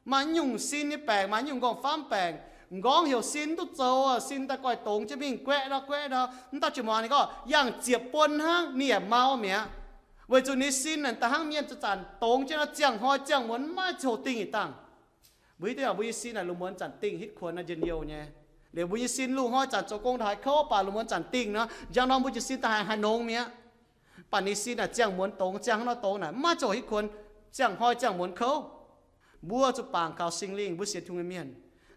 Maaih nyungc sin nyei baengc, maaih nyungc nqorngv-famv baengc, m'nqorngv heuc sin duqv zoux, sin daaih goiv dongz jienv mingh guaeqv nor guaeqv nor, mv dauh jiex muangx ninh gorngv yangh ziepc buonc hnangv, ninh yaac mau mi'aqv. Weic zuqc ninh sin naaic daaih hnangv mienh zanc-zanc dongz jienv nor, ziangh hnoi ziangh muonz maiv ziouc dingh yietc dangh. Mbuo hiuv duqv mbuo nyei sin naaic lungh muonz zanc dingh hitv kuonx nor njien-youh nyei. Liuz mbuo nyei sin lungh hnoi zanc zoux gong ndongc haaix kouv baac lungh muonz zanc dingh nor, njang norm mbuo jiez sin daaih haaix nongx mi'aqv. Mv baac ninh sin naaic ziangh muonz dongz, ziangh hnangv nor dongz naaic maiv ziouc hitv kuonx ziangh hnoi ziangh muonz kouv. Mbuo zuqc bangc kaux Singx Lingh, mbuo sienx Tin-Hungh nyei mienh.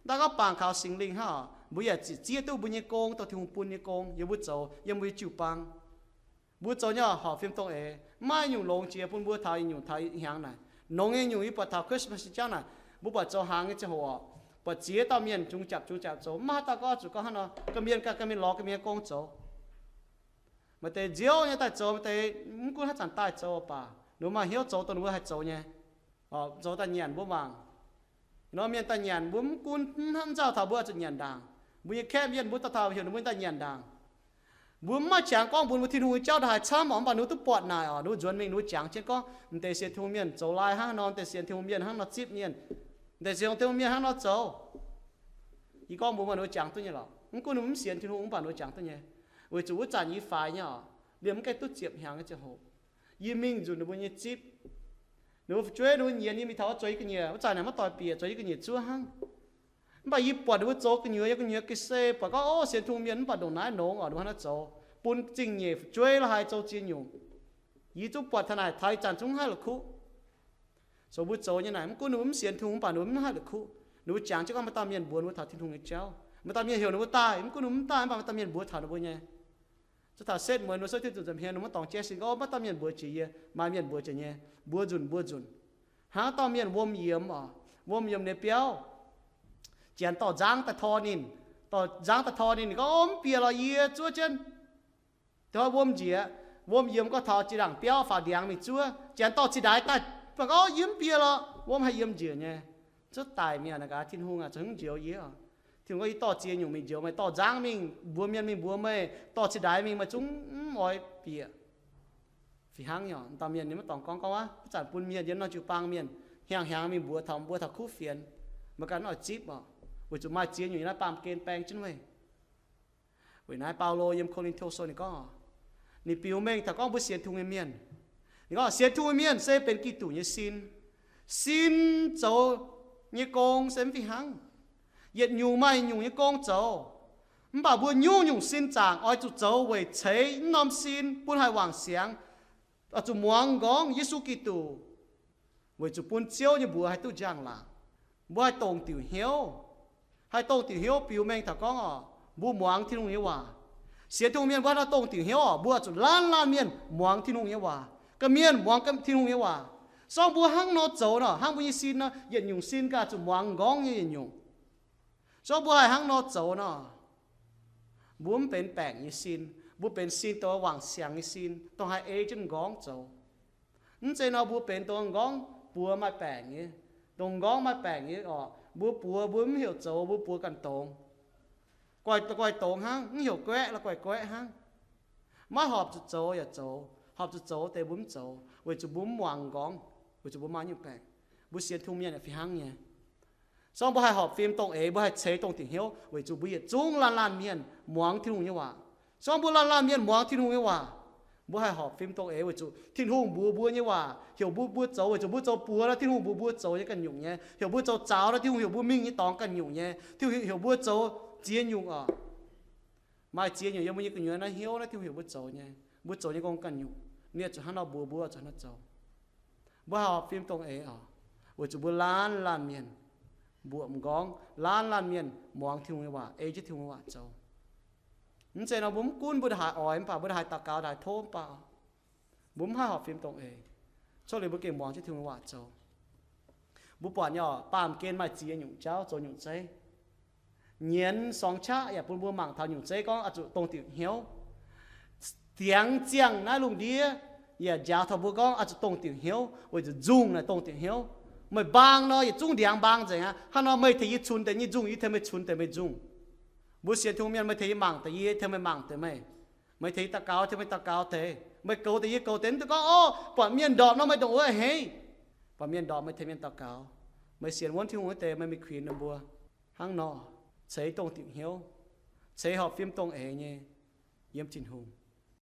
Ndau gorngv bangc kaux Singx Lingh hnangv, mbuo yaac ziqc zieqv duqv mbuo nyei gong dongh Tin-Hungh bun nyei gong yiem mbuo zoux, yiem mbuo nyei jiu-baang. Mbuo zoux nyei horpc fim dongh eix, maiv nyungc longx jiex bun mbuo taux nyungc taux hnyangx naaic. Nongx nyei nyungc yie buatc taux Christmas nyei jauv naaic, mbuo buatc zoux hnaangx nyei ziangh hoc, buatc ziex dauh mienh zungx japc zungx japc zoux, maiv haaix dauh gorngv zuqc gorngv hnangv nor, gorqv-mienh ganh, gorqv-mienh lorz gorqv-mienh nyei gong zoux. Maaih deix nziouv nyei daaih zoux, maaih deix mv gunv haaix zanc daaih zoux baac ninh mbuo maaih hnyouv zoux dongh ninh mbuo haih zoux nyei. Zoux daaih nyanc mbuo mangc. Norm mienh daaih nyanc mbuo mv gunv hnangv nzauh taux mbuo zuqc nyanc ndaangc. Mbuo nyei kaeqv mienh mbuo dauh dauh heuc ninh mbuo daaih nyanc ndaangc. Mbuo mv maaih qangx gorngv mbuox mbuo Tin-Hungh nyei jauv ndongc haaix camv, mv baac ninh mbuo duqv buatc naaic oc, ninh mbuo nzuonx mingh ninh mbuo jangx jienv gorngv m'deix sienx Tin-Hungh mienh zoux laai hnangv nor, m'deix sienx Tin-Hungh mienh hnangv nor zipv mienh, m'deix sienx Tin-Hungh mienh hnangv nor zoux. Yie gorngv mbuox meih, ninh mbuo jangx duqv nyei lorqc. Mv gunv ninh mbuo mv sienx Tin-Hungh mv baac ninh mbuo jangx duqv nyei. Weic zuqc wuov zanc yie faix nyei oc, liemh mv gaengh duqv ziepc hnyangx nyei ziangh hoc, yie mingh nzunc ninh mbuo nyei zipv. Ninh mbuo fu'jueiv ninh mbuo nyienz yie mingh taux wuov zoux yie ga'nyiec, wuov zanc naaic maiv doix bieqc, zoux yie ga'nyiec zuov hnangv. Mv baac yie buatc ninh mbuo zoux gu'nyuoz, yie gu'nyuoz ga'sie buatc gorngv, o, sienx Tin-Hungh mienh mv baac ndongc naaiv nongx oc, ninh mbuo hnangv nor zoux, bun zingh nyeic fu'jueiv lorqc haih zoux ziex nyungc. Yie zungv buatc taux naaic taux ih zanc zungv mv haih la'kuqv. So mbuo zoux nyei naaic mv gunv ninh mbuo mv sienx Tin-Hungh mv baac ninh mbuo mv haih la'kuqv. Ninh mbuo jangx jienv gorngv maaih dauh mienh mbuox ninh mbuo taux Tin-Hungh nyei jauv, maaih dauh mienh heuc ninh mbuo daaih, mv gunv ninh mbuo mv daaih mv baac maaih dauh mienh mbuox taux ninh mbuo nyei. Zuov taux setv muonz ninh mbuo souv Tin-Hungh nza'hmien, ninh mbuo dorngx jaiv sin gorngv, o, maaih dauh mienh mbuox jiex yie, maaih mienh mbuox jiex nyei. Mbuox nzunc mbuox nzunc. Hnangv dauh mienh wuom yiemx oc, wuom yiemx ninh nyei biauv. Janx dorh nzangv daaih tor ninh, dorh nzangv daaih tor ninh, ninh gorngv, o, mv bieqc lorqc, yie zuov jienv. Da'hoi wuom njiec, wuom yiemx gorngv taux jiex ndaangc biauv faaux ndiangx mingh zuov. Janx dorh zinh ndaix daaih, gorngv, o, yie mv bieqc lorqc, wuom haih yiem njiec nyei. Zuov daic mienh aqv gaax, Tin-Hungh aac, zoux haaix nyungc njoux yie oc? Tin-Hungh gorngv, yie dorh ziex nyungc mingh njoux meih, dorh nzangv mingh mbuox mienh, mingh mbuox meih, dorh zinh ndaix mingh, meih zungv mv oix bieqc. Fih hnangv nyei oc, dauh mienh ninh maiv dorngx gorngv, gorngv aqv, wuov zanc bun mienh yiem norm jiu-baang mienh hnyangx-hnyangx mingh mbuox taux, mbuox taux kuv fienx, meih ganh mv oix zipv oc, weic zuqc maaih ziex nyungc yiem naaiv baamh gen baeng jienv meih. Weic naaiv Baulo yiem Ko^lin^to Sou ninh gorngv, ninh biux mengh taux gorngv mbuo sienx Tin-Hungh nyei mienh. Ninh gorngv sienx Tin-Hungh nyei mienh se benx Giduc nyei sin. Sin zoux nyei gong se mv fih hnangv. Yietc nyungc maaih nyungc nyei gong zoux. Mv baac mbuo nyungc-nyungc sin zaangc oix zuqc zoux weic ceix mv norm sin bun haih wangc siangx, oix zuqc muangx m'nqorngv Yesu Giduc, weic zuqc bun Ziouv nyei mbuox haih duqv njang-laangc. Mbuo haih dongh diuc hnyouv. Haih dongh diuc hnyouv biux mengh taux gorngv oc, mbuo muangx Tin-Hungh nyei waac. Sienx Tin-Hungh mienh mbuo haih nor dongh diuc hnyouv oc, mbuo oix zuqc laanh laanh mienh muangx Tin-Hungh nyei waac. Ga'mienh muangx Tin-Hungh nyei waac. Se gorngv mbuo hnangv nor zoux nor, hnangv mbuo nyei sin nor, yietc nyungc sin ganh zuqc muangx m'nqorngv nyei yietc nyungc. Se gorngv mbuo haih hnangv nor zoux nor, mbuo mv benx baengc nyei sin. Mbuo benx sin dongh wangc siangx nyei sin, dongh haih ei jienv m'nqorngv zoux. Mv zeiz nor mbuo benx dongh m'nqorngv buoz maaih baengc nyei, dongh m'nqorngv maaih baengc nyei oc. Mbuo buoz mbuo mv heuc zoux, mbuo buoz ganh dongz. Guaih, guaih dongz hnangv, mv heuc guaeqv la'guaih guaeqv hnangv. Maiv horpc zuqc zoux yaac zoux, horpc zuqc zoux deix mbuo mv zoux, weic zuqc mbuo mv muangx m'nqorngv, weic zuqc mbuo maaih nyungc baengc. Mbuo sienx Tin-Hungh mienh yaac fih hnangv nyei. Se gorngv mbuo haih horpc fim dongh eix, mbuo haih ceix dongh diuc hnyouv, weic zuqc mbuo yietc zungv laanh laanh mienh muangx Tin-Hungh nyei waac. Se gorngv mbuo laanh laanh mienh muangx Tin-Hungh nyei waac, mbuo haih horpc fim dongh eix weic zuqc Tin-Hungh mbuox mbuo nyei waac heuc mbuo, mbuo zoux, weic zuqc mbuo zoux buoz nor, Tin-Hungh mbuox mbuo zoux nyei ganh nyungc nyei. Heuc mbuo zoux zaux nor, Tin-Hungh heuc mbuo mingh nyei dorngx ganh nyungc nyei. Tin-Hungh heuc mbuo zoux ziex nyungc oc. Maaih ziex nyungc yiem mbuo nyei gu'nyuoz naaiv hnyouv naaiv, Tin-Hungh heuc mbuo zoux nyei. Mbuo zoux nyei gong ganh nyungc. Ninh zuqc hnangv nor mbuox mbuo, zuqc hnangv nor zoux. Mbuo haih horpc fim dongh eix oc, weic zuqc mbuo laanh laanh mienh mbuoqc m'nqorngv, laanh laanh mienh muangx Tin-Hungh nyei waac, ei jienv Tin-Hungh nyei waac zoux. Mv zeiz nor mbuo mv gunv mbuo ndongc haaix oix, mv baac mbuo ndongc haaix daux gaux, ndongc haaix tov mv baac, mbuo mv haih horpc fim dongh eix. Cuotv liuz mbuo gengh muangx jienv Tin-Hungh nyei waac zoux. Mbuo buatc nyei oc, baamh gen maaih ziex nyungc jauv zoux nyungc zeiv. Nyienz sorngx qaqv yaac bun mbuo mangc taux nyungc zeiv gorngv oix zuqc dongh diuc hnyouv. Diangx ziangh naaiv lungh ndiev yaac njaaux taux mbuo gorngv oix zuqc dongh diuc hnyouv, weic zuqc nzungh naaic dongh diuc hnyouv. Meih mbaang nor, yietc zungv ndiangx mbaang nzengc aqv. Hnangv nor meih tengx yie cunx deix nyei nzungh, yie tengx meih cunx deix meih nzungh. Mbuo sienx Tin-Hungh mienh, meih tengx yie mangc deix yie, tengx meih mangc deix meih. Meih tengx yie daux gaux, tengx meih daux gaux deix. Meih goux deix yie goux deix. Mv duqv gorngv, Ov, buatc mienh ndorpc nor meih ndongc wuov a'hneiv. Buatc mienh ndorpc meih tengx mienh daux gaux. Meih sienx wuonv Tin-Hungh wuov deix meih mingh kuinx ninh mbuo. Hnangv nor, ceix dongh diuc hnyouv, ceix horpc fim dongh eix nyei yiem Tin-Hungh.